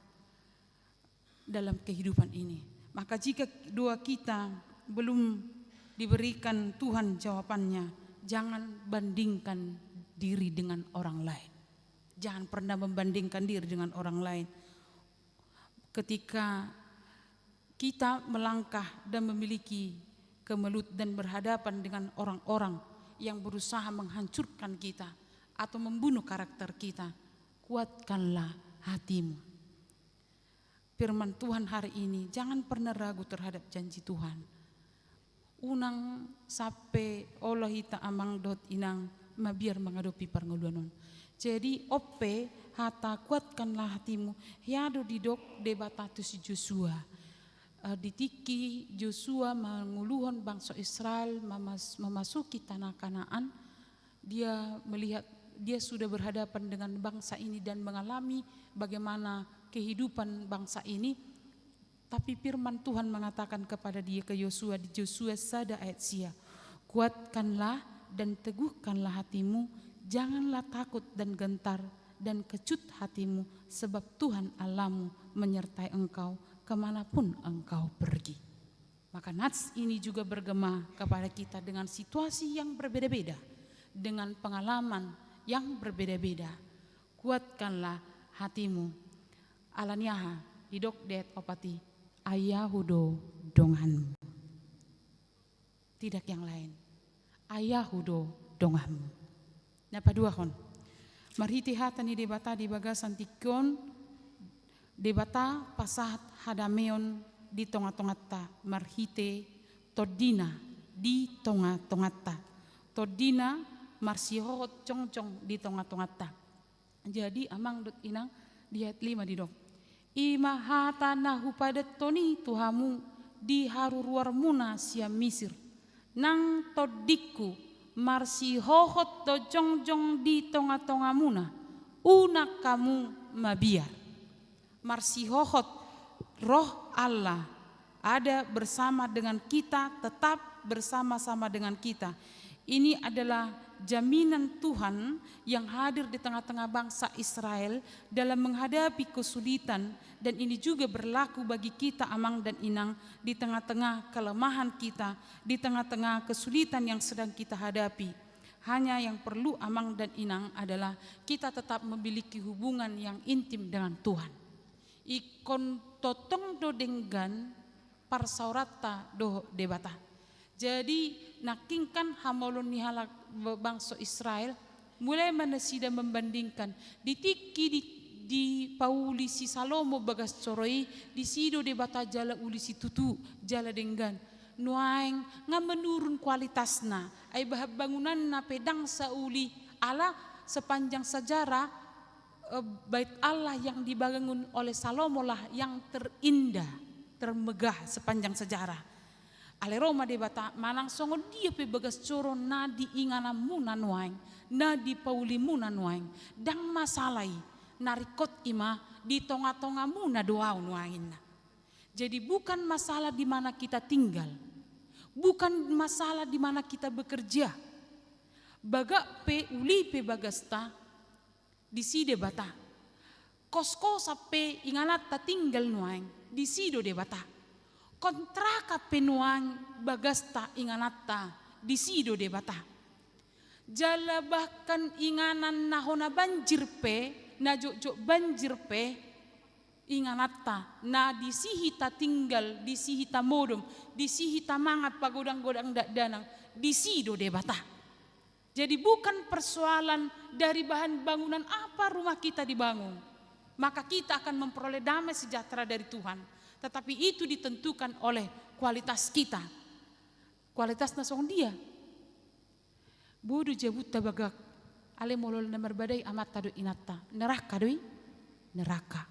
dalam kehidupan ini. Maka jika doa kita belum diberikan Tuhan jawabannya, jangan bandingkan diri dengan orang lain. Jangan pernah membandingkan diri dengan orang lain. Ketika kita melangkah dan memiliki kemelut dan berhadapan dengan orang-orang yang berusaha menghancurkan kita atau membunuh karakter kita, kuatkanlah hatimu. Firman Tuhan hari ini, jangan pernah ragu terhadap janji Tuhan. Unang sampe olo hita amang dohot inang mabiar mangadopi parngoluan on. Jadi, on pe hata kuatkanlah hatimu, hea do didok Debata tu si Josua. Eh, di tingki Josua manguluhon bangso Israel mamas-, memasuki tanah Kanaan, dia melihat, dia sudah berhadapan dengan bangsa ini dan mengalami bagaimana kehidupan bangsa ini. Tapi firman Tuhan mengatakan kepada dia, ke Yosua, di Josua sada ayat sia, "Kuatkanlah dan teguhkanlah hatimu, janganlah takut dan gentar dan kecut hatimu, sebab Tuhan Allahmu menyertai engkau kemanapun engkau pergi." Maka nats ini juga bergema kepada kita dengan situasi yang berbeda-beda, dengan pengalaman yang berbeda-beda. Kuatkanlah hatimu. Ala ni aha? Didok di ayat opat i, "Ai Ahu do donganmu." Tidak yang lain. "Ai Ahu do donganmu." Na paduahon, marhite hata ni Debata di bagasan tingki on, Debata pasahat hadameon di tonga-tonganta marhite TondiNa di tonga-tonganta. TondiNa marsihohot jongjong di tonga-tonganta. Jadi, amang dohot inang, di ayat lima didok, "I ma hata na hupadanhon i tu hamu di haruruarmuna sian Misir. Nang TondiKu marsihohot do jongjong di tonga-tongamuna, unang hamu mabiar." Marsihohot, Roh Allah ada bersama dengan kita, tetap bersama-sama dengan kita. Ini adalah jaminan Tuhan yang hadir di tengah-tengah bangsa Israel dalam menghadapi kesulitan, dan ini juga berlaku bagi kita, amang dan inang, di tengah-tengah kelemahan kita, di tengah-tengah kesulitan yang sedang kita hadapi. Hanya yang perlu, amang dan inang, adalah kita tetap memiliki hubungan yang intim dengan Tuhan. Ingkon tongtong do denggan parsaoranta dohot Debata. Jadi, nangkin kan hamolon ni halak b-, bangso Israel, mulai ma nasida membandingkan. Di tingki di, dipauli si Salomo bagas joro i, disi do Debata jala uli situtu, jala denggan. Nuaeng nga menurun kualitasna, ai bahan bangunanna pe ndang sauli, ala sepanjang sejarah, eh, Bait Allah yang dibangun oleh Salomo lah yang terindah, termegah sepanjang sejarah. Ale ro ma Debata manang songon dia pe bagas joro na di ingananmuna nuaeng, na di paulimuna nuaeng, ndang masalah i, na ringkot i ma di tonga-tongamuna do Au nuaeng inna. Jadi bukan masalah di mana kita tinggal, bukan masalah di mana kita bekerja, bagak pe uli pe bagasta, disi Debata. Koskosan pe ingananta tinggal nuaeng, disi do Debata. Kontrakan pe nuaeng bagasta ingananta, disi do Debata. Jala bahkan inganan na hona banjir pe, na jotjot banjir pe, ingananta, na disi hita tinggal, disi hita modom, disi hita mangan pagodang-godang dakdanak, disi do Debata. Jadi bukan persoalan dari bahan bangunan apa rumah kita dibangun, maka kita akan memperoleh damai sejahtera dari Tuhan. Tetapi itu ditentukan oleh kualitas kita. Kualitasna songon dia? Boi do jabunta bagak, ale molo na marbadai amanta dohot inanta, neraka do i, neraka.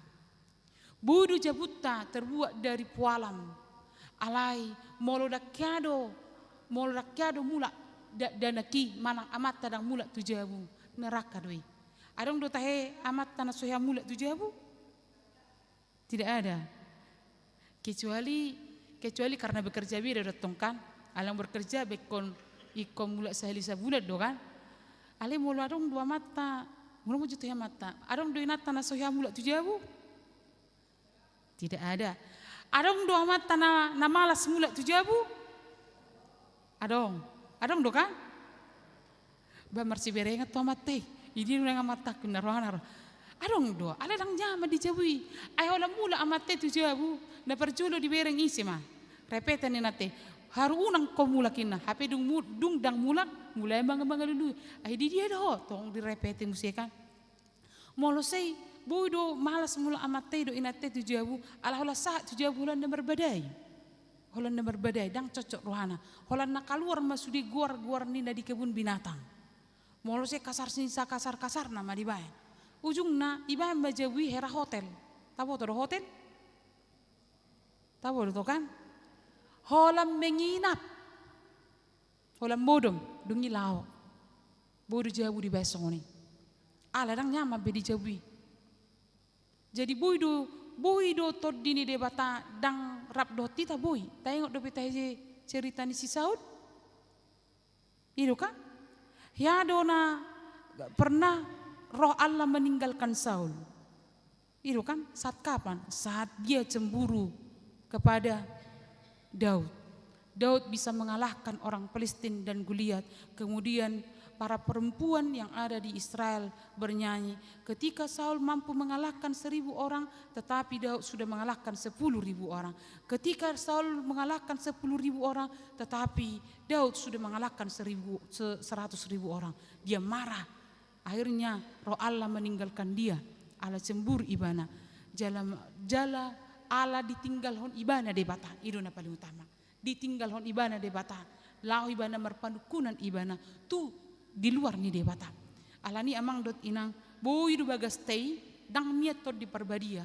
Boi do jabunta terbuat dari pualam. Alai molo ndang hea do, molo ndang hea do mulak dakdanak i manang amanta ndang mulak tu jabu, neraka do i. Adong do tahe amanta na so hea mulak tu jabu? Tidak ada. Kecuali, kecuali karena bekerja beda do tong kan. Alang bekerja be ingkon, ingkon mulak sahali sabulan do kan. Ale molo adong do amanta, molo mujur tu amanta, adong do inanta na so hea mulak tu jabu? Tidak ada. Adong do amanta na, na malas mulak tu jabu? Adong. Adong do kan? Ba marsiberengan tu amanta i. Idia nunga amanta, na rohana ro. Adong do, alai ndang nyaman di jabu i. Ai holan mulak amanta i tu jabu, na parjolo dibereng ise ma? Repeten ni inanta i. Haru unang ho mulak inna, hape dung mu-, dung ndang mulak, mulai manga-, mangalului. Ai di dia do ho, tong direpeten muse kan. Molo sai, boi do malas mulak amanta i dohot inanta i tu jabu, ala holan sahat tu jabu holan na marbadai. Holan na marbadai, ndang cocok rohana. Holan na kaluar ma sude goar-goar ni na di kebun binatang. Molo sai kasar ni sakasar-kasarna ma dibaen. Ujungna, ibaen ma jabu i hera hotel. Taboto do hotel? Taboto do kan? Holan menginap. Holan modom, dung i laho. Boi do jabu dibaen songon i. Ala ndang nyaman be di jabu i. Jadi boi do, boi do Tondi ni Debata ndang rap dohot hita, boi. Taingot dope tahe cerita ni si Saul? I do kan? Hea do na pernah Roh Allah meninggalkan Saul. I do kan, saat kapan? Saat dia cemburu kepada Daud. Daud bisa mengalahkan orang Palestin dan Goliat. Kemudian para perempuan yang ada di Israel bernyanyi, "Ketika Saul mampu mengalahkan seribu orang, tetapi Daud sudah mengalahkan sepuluh ribu orang. Ketika Saul mengalahkan sepuluh ribu orang, tetapi Daud sudah mengalahkan seribu, se-, seratus ribu orang." Dia marah. Akhirnya Roh Allah meninggalkan dia, ala cemburu ibana. Jala, jala ala ditinggalhon ibana Debata, i do na paling utama. Ditinggalhon ibana Debata, laho ibana marpanungkunan ibana tu di luar ni Debata. Alani amang dohot inang, boi do bagasta i, ndang mian Tondi Parbadia.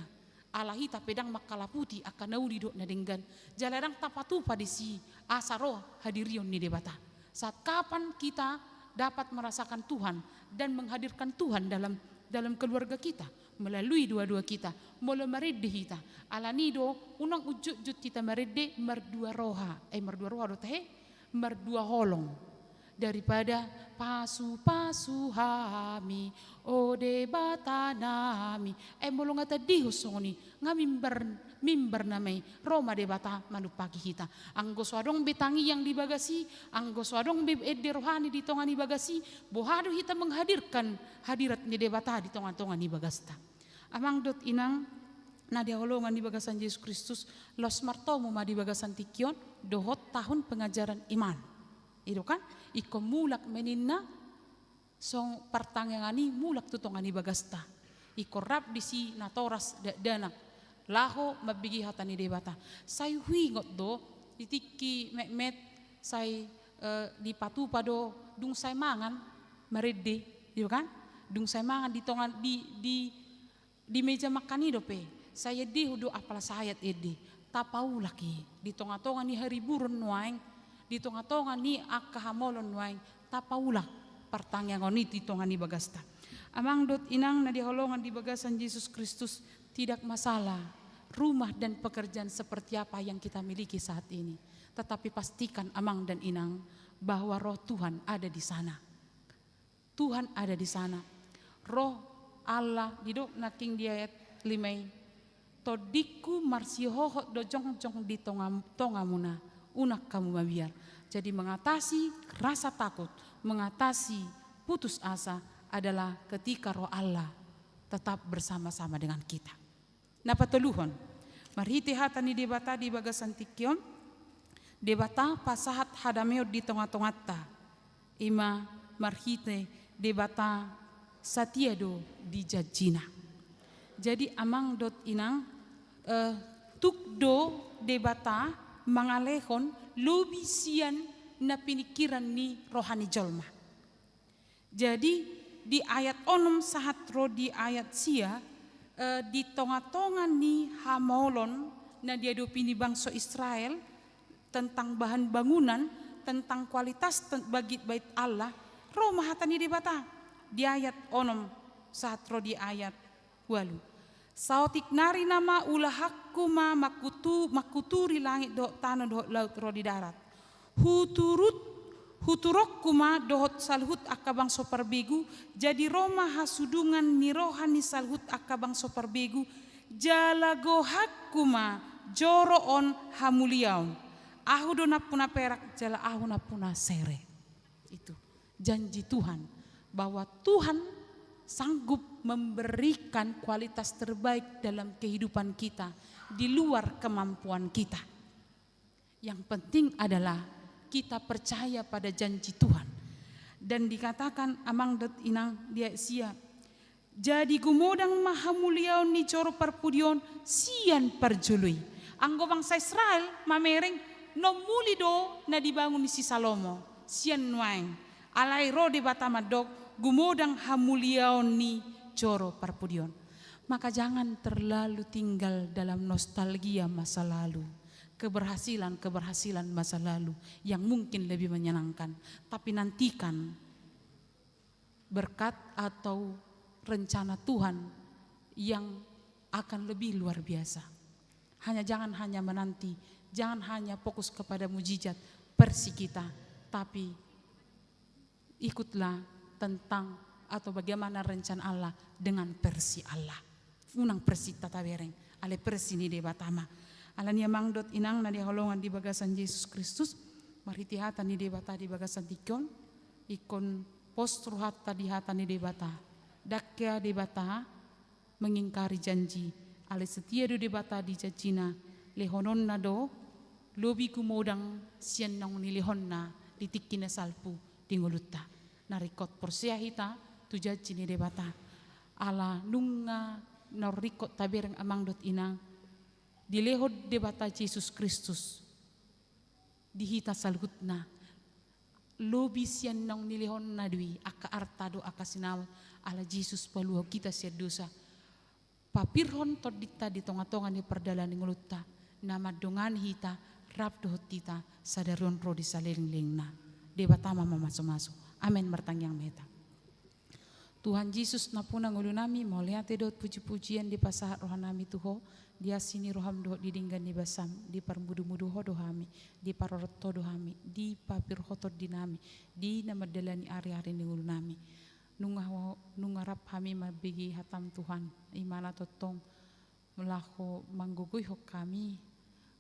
Ala hita pe ndang mangkalaputi angka na uli dohot na denggan. Jala ndang tapatupa disi asa ro hadirion ni Debata. Saat kapan kita dapat merasakan Tuhan dan menghadirkan Tuhan dalam, dalam keluarga kita, melalui dua-dua kita, molo marende hita. Alani do, unang unjutjut hita marende mardua roha, eh, mardua roha do tahe, mardua holong. Daripada pasupasu hami, o Debata nami. Eh, molo nga tandihon songon i, nga mimbar, mimbar nama i, ro ma Debata manumpaki hita. Anggo so adong be tangiang di bagas i, anggo so adong be ende rohani di tonga ni bagas i, boha do hita menghadirkan hadirat ni Debata di tonga-tonga ni bagasta. Amang dohot inang na di haholongan ni bagasan Jesus Kristus, laos martomu ma di bagasan tingki on dohot tahun pengajaran iman. I do kan, ingkon mulak ma ninna, song partangiangan i mulak tu tonga ni bagasta. Ingkon rap disi natoras dakdanak, laho mambege hata ni Debata. Sai huingot do, di tingki metmet, sai, eh, dipatupa do, dung sai mangan, marende, i do kan? Dung sai mangan di tonga, di, di, di meja makan i dope, sai endehon do apala sayat ende. tapaulak i di tonga-tonga ni hariburon nuaeng, di tonga-tonga ni angka hamolon nuaeng, tapaulak partangiangon i di tonga ni bagasta. Amang dohot inang na hinaholongan di bagasan Jesus Kristus, tidak masalah rumah dan pekerjaan seperti apa yang kita miliki saat ini. Tetapi pastikan amang dan inang bahwa roh Tuhan ada di sana. Tuhan ada di sana. Roh Allah, didok nangkin di ayat lima i, tondingku marsihohot do jongjong di tonga-, tongamuna, unang hamu mabiar. Jadi mengatasi rasa takut, mengatasi putus asa adalah ketika roh Allah tetap bersama-sama dengan kita. Na patoluhon, marhite hata ni Debata di bagasan tingki on, Debata pasahat hadameon di tonga-tonganta, ima marhite Debata satia do di janjina. Jadi amang dohot inang, eh, tuk do Debata mangalehon lobi sian na piningkiran ni roha ni jolma. Jadi di ayat onom sahat ro di ayat sia, eh, di tonga-tonga ni hamolon na diadopi ni bangso Israel tentang bahan bangunan, tentang kualitas ten-, bagi bait Allah, ro ma hata ni Debata di ayat onom sahat ro di ayat ualu. Saotik nari nama ulahanku ma mangkutu-, mangkuturi langit dohot tano dohot laut ro di darat. Huturut, huturonku ma dohot saluhut angka bangso parbegu, jadi ro ma hasudungan ni roha ni saluhut angka bangso parbegu, jala gohanku ma joro on hamuliaon. Ahu do nampuna perak, jala ahu nampuna sere. Itu janji Tuhan, bahwa Tuhan sanggup memberikan kualitas terbaik dalam kehidupan kita di luar kemampuan kita. Yang penting adalah kita percaya pada janji Tuhan. Dan dikatakan amang dohot inang di ayat sia, jadi gumodang ma hamuliaon ni joro parpudi on sian parjolo i. Anggo bangsa Israel mamereng, naung muli do na dibangun ni si Salomo sian nuaeng. Alai ro Debata mandok, gumodang hamuliaon ni joro parpudi on. Maka jangan terlalu tinggal dalam nostalgia masa lalu, keberhasilan-keberhasilan masa lalu yang mungkin lebih menyenangkan. Tapi nantikan berkat atau rencana Tuhan yang akan lebih luar biasa. Hanya, jangan hanya menanti, jangan hanya fokus kepada mujizat versi kita, tapi ikutlah tentang atau bagaimana rencana Allah dengan versi Allah. Unang versi ta tabereng, alai versi ni Debata ma. Alani i amang dohot inang na hinaholongan di bagasan Jesus Kristus, marhite hata ni Debata di bagasan tingki on, ingkon pos rohanta di hata ni Debata. Ndang hea Debata mengingkari janji, alai setia do Debata di janjina, lehononna do lobi gumodang sian naung nilehonna di tingki na salpu di ngolunta. Na ringkot porsea hita tu janji ni Debata. Ala nunga naung ringkot tabereng amang dohot inang, dilehon Debata Jesus Kristus di hita saluhutna. Lobi sian naung nilehonna do i, angka arta do, angka sinamot, ala Jesus paluahon hita sian dosa. Papirhon tondinta di tonga-tonga ni pardalanan ni ngolunta, na mandongani hita, rap dohot hita, sadari on ro di salelenglelengna. Debata ma mamasu-masu. Amen. Martangiang ma hita. Tuhan Jesus, nampuna ngolunami, mauliate dohot puji-pujian dipasahat rohanami tu Ho, di asi ni roham dohot di denggan ni basam, diparmudu-mudu Ho do hami, diparorot Ho do hami, dipapir Ho tondinami, di na mandalani ari-ari ni ngolunami. Nunga ho-, nunga rap hami mambege hatam Tuhan, i ma na tongtong laho manggogoihon hami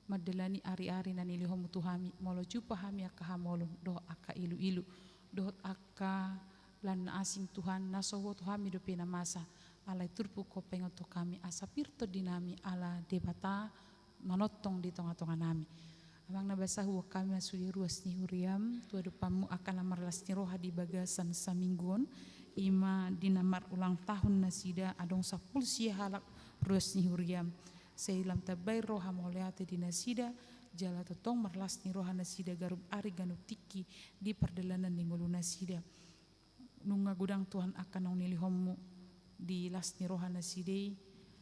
mandalani ari-ari na nilehonmu tu hami, molo jumpa hami angka hamolon dohot angka ilu-ilu dohot angka lan na asing Tuhan, na so huboto hami dope na masa, alai turpuk Ho paingothon hami asa pir tondinami ala Debata manongtong di tonga-tonganami. Amang na basa, huboan hami ma sude ruas ni huriam tu adopanmu angka na marlas ni roha di bagasan saminggu on, i ma di na marulang tahun nasida, adong sampulu sia halak ruas ni huriam. Sai lam tambai roha mauliate di nasida, jala tongtong marlas ni roha nasida ganup ari ganup tingki di pardalanan ni ngolu nasida. Nunga godang Tuhan angka naung nilehonmu di las ni roha nasida i,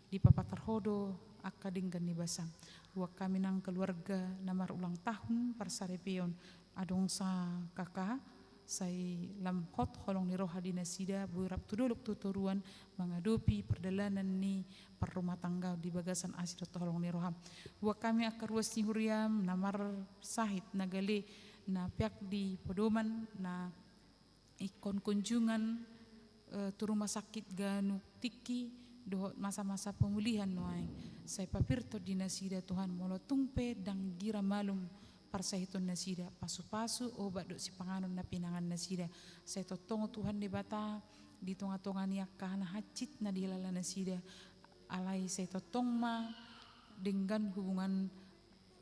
dipapatar Ho do angka denggan ni basa. Buat hami nang keluarga na marulang tahun parsaripeon, adong sa K K, sai lam hot holong ni roha di nasida, boi rap tu dolok tu toruan, mangadopi pardalanan ni parrumatanggaon di bagasan asi dohot holong ni roham. Buat hami angka ruas ni huriam, na marsahit, na gale, na peak di podoman, na ingkon kunjungan, eh, tu rumah sakit ganup tingki, dohot masa-masa pemulihan nuaeng. Sai papir tondi nasida Tuhan, molo tung pe ndang gira malum parsahiton nasida, pasu-pasu, obat dohot sipanganon na pinangan nasida. Sai tongtong Tuhan Debata, di tonga-tonga ni angka na hansit na dihilala nasida. Alai sai tongtong ma denggan hubungan,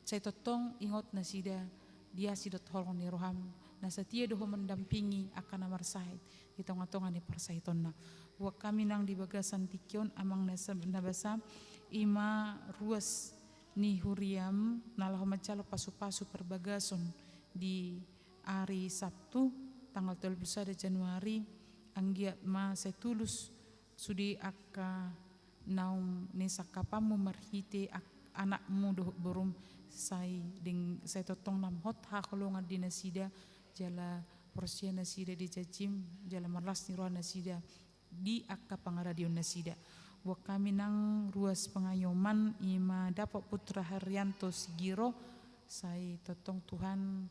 sai tongtong ingot nasida di asi dohot holong ni roham, na satia do ho mendampingi angka na marsahit di tonga-tonga ni parsahitonna. Buat hami nang di bagasan tingki on, amang na sa-, na basa, i ma ruas ni huriam, na laho manjalo pasu-pasu parbagason di ari Sabtu, tanggal tolu pulu sada Januari, anggiat ma sai tulus sude angka naung nisangkapanmu marhite ak-, anakmu dohot borum, sai deng-, sai tongtong lam hot haholongan di nasida, jala porsea nasida di janjim, jala marlas ni roha nasida di angka pangaradeon nasida. Buat hami nang ruas pangayoman, i ma Dapot Putra Haryanto Sigiro, sai tongtong Tuhan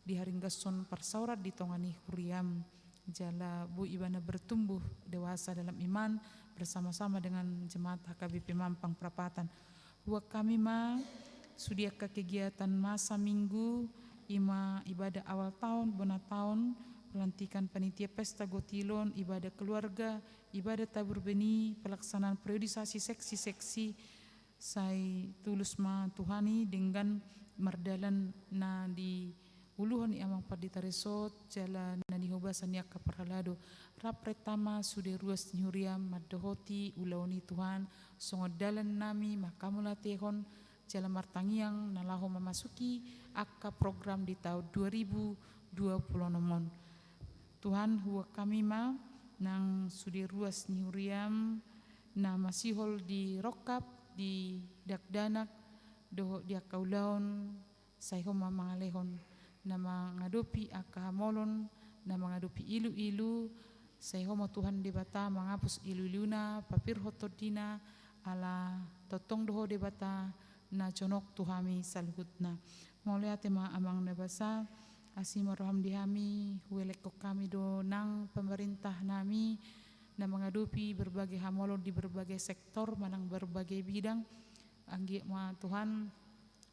diharinggashon parsaoran di tonga ni huriam, jala boi ibana bertumbuh dewasa dalam iman bersama-sama dengan jemaat H K B P Mampang Prapatan. Buat hami ma sude angka kegiatan masa minggu, i ma ibadah awal tahun, bona tahun, pelantikan panitia pesta gotilon, ibadah keluarga, ibadah tabur beni, pelaksanaan periodisasi seksi-seksi, sai tulus ma Tuhan i denggan mardalan na diuluhon ni amang pandita resort, jala na nihobasan ni angka parhalado. Rap renta ma sude ruas ni huriam mandohoti ulaon i Tuhan, songon dalan nami manghamauliatehon, jala martangiang na laho mamasuki angka program di tahun dua ribu dua puluh enam on. Tuhan, buat hami ma nang sude ruas ni huriam na masihol di rongkap, di dakdanak, dohot di angka ulaon, sai Ho ma mangalehon, na mangadopi angka hamolon, na mangadopi ilu-ilu, sai Ho ma Tuhan Debata mangapus ilu-iluna, papir hot tondina, ala tongtong do Ho Debata na jonok tu hami saluhutna. Mauliate ma amang na basa, asi ma roham di hami, huelekhon hami do nang pemerintah nami, na mangadopi berbagai hamolon di berbagai sektor, manang berbagai bidang, anggiat ma Tuhan,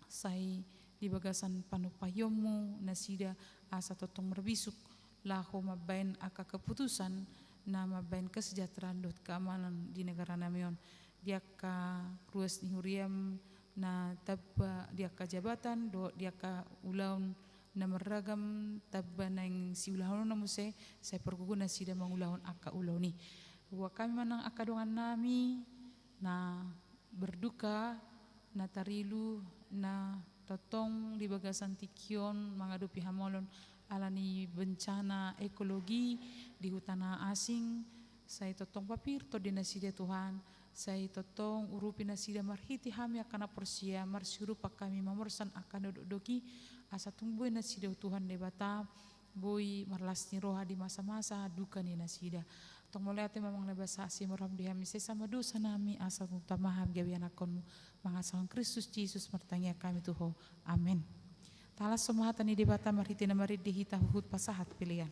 sai di bagasan panumpaionmu nasida asa tongtong marbisuk, laho mambaen angka keputusan na mambaen kesejahteraan dohot keamanan di negara nami on. Di angka ruas ni huriam na tamba di angka jabatan, dohot di angka ulaon na marragam tamba naeng siulahononna muse, sai pargogo nasida mangulahon angka ulaon i. Buat hami ma nang angka dongan nami, na berduka, na tarilu, na tongtong di bagasan tingki on mangadopi hamolon ala ni bencana ekologi di huta na asing, sai tongtong papir tondi nasida Tuhan, sai tongtong urupi nasida marhite hami angka na porsea, marsiurupan hami mamorsan angka na dokdok i, asa tung boi nasida Tuhan Debata, boi marlas ni roha di masa-masa duka ni nasida. Tong mauliate ma amang na basa, asi ma roham di hami, sesa ma dosa nami, asa tung tama hami gabe ianakhonmu, mangasahon Kristus Jesus martangiang hami tu Ho. Amen. Talashon ma hata ni Debata marhite na marende hita huhut pasahat pelean.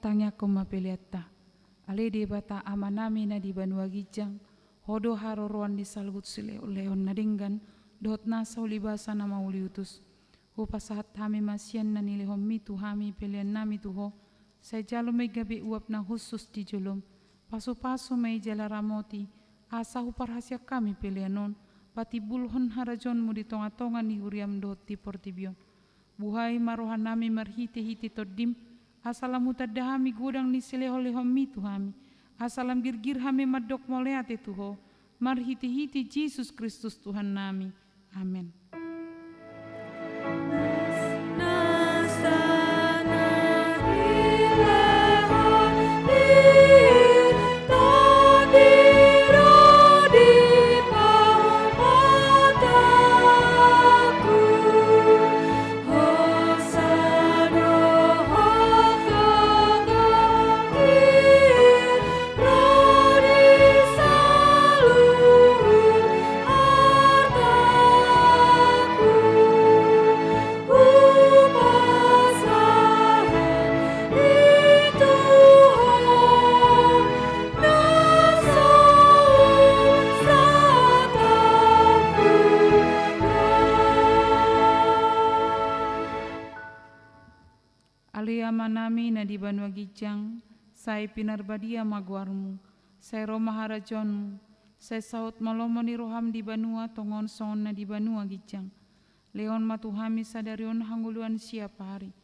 Tangiangkon ma peleanta. Ale Debata Amanami na di banua ginjang, Ho do haroroan ni saluhut silehonlehon na denggan dohot nasa ulibasa na mauliutus. Hupasahat hami ma sian na nilehonMi tu hami peleannami tu Ho, sai jalo ma i gabe uap na hushus di jolom. Pasupasu ma i jala ramoti, asa huparhaseang hami pelean on patimbulhon harajaonMu di tongatonga ni huriaM dohot di portibi on. Buhai ma rohanami marhitehite TondiM, asa lam hutanda hami godang ni silehonlehonMi tu hami, asa lam girgir hami mandok mauliate tu Ho, marhitehite Jesus Kristus Tuhannami. Amen. Ale Amanami na di banua ginjang, sai pinarbadia ma goarMu, sai ro ma harajaonMu, sai saut ma lomo ni rohaM di banua tonga on songon na di banua ginjang. Lehon ma tu hami sadari on hangoluan siapari.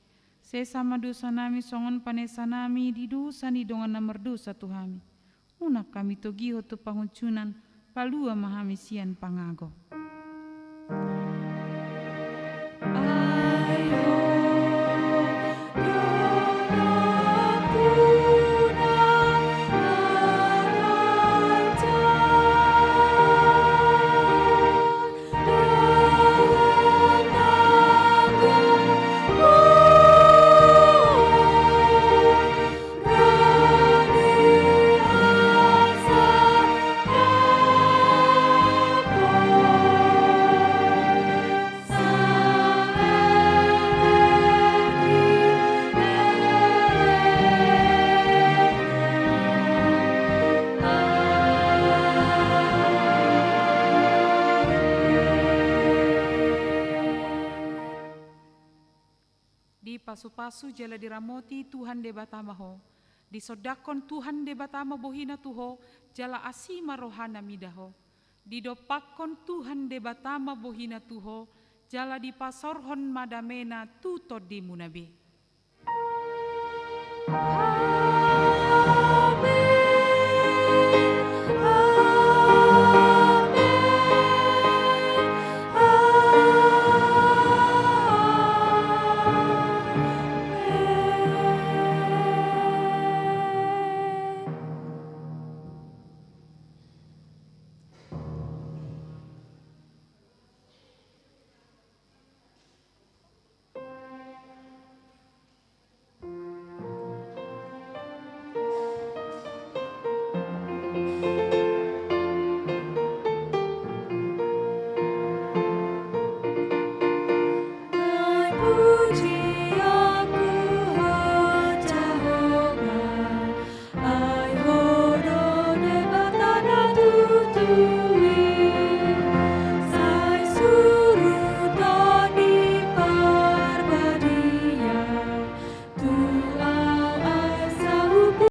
Sesa ma dosanami songon panesanami di dosa ni dongan na mardosa tu hami. Unang hami togihon tu pangunjunan, palua ma hami sian pangago. Dipasupasu jala diramoti Tuhan Debata ma ho. Disondangkon Tuhan Debata ma bohiNa tu ho, jala asi ma rohaNa mida ho. Didompakkon Tuhan Debata ma bohiNa tu ho, jala dipasaorhon ma dameNa tu tondimuna be.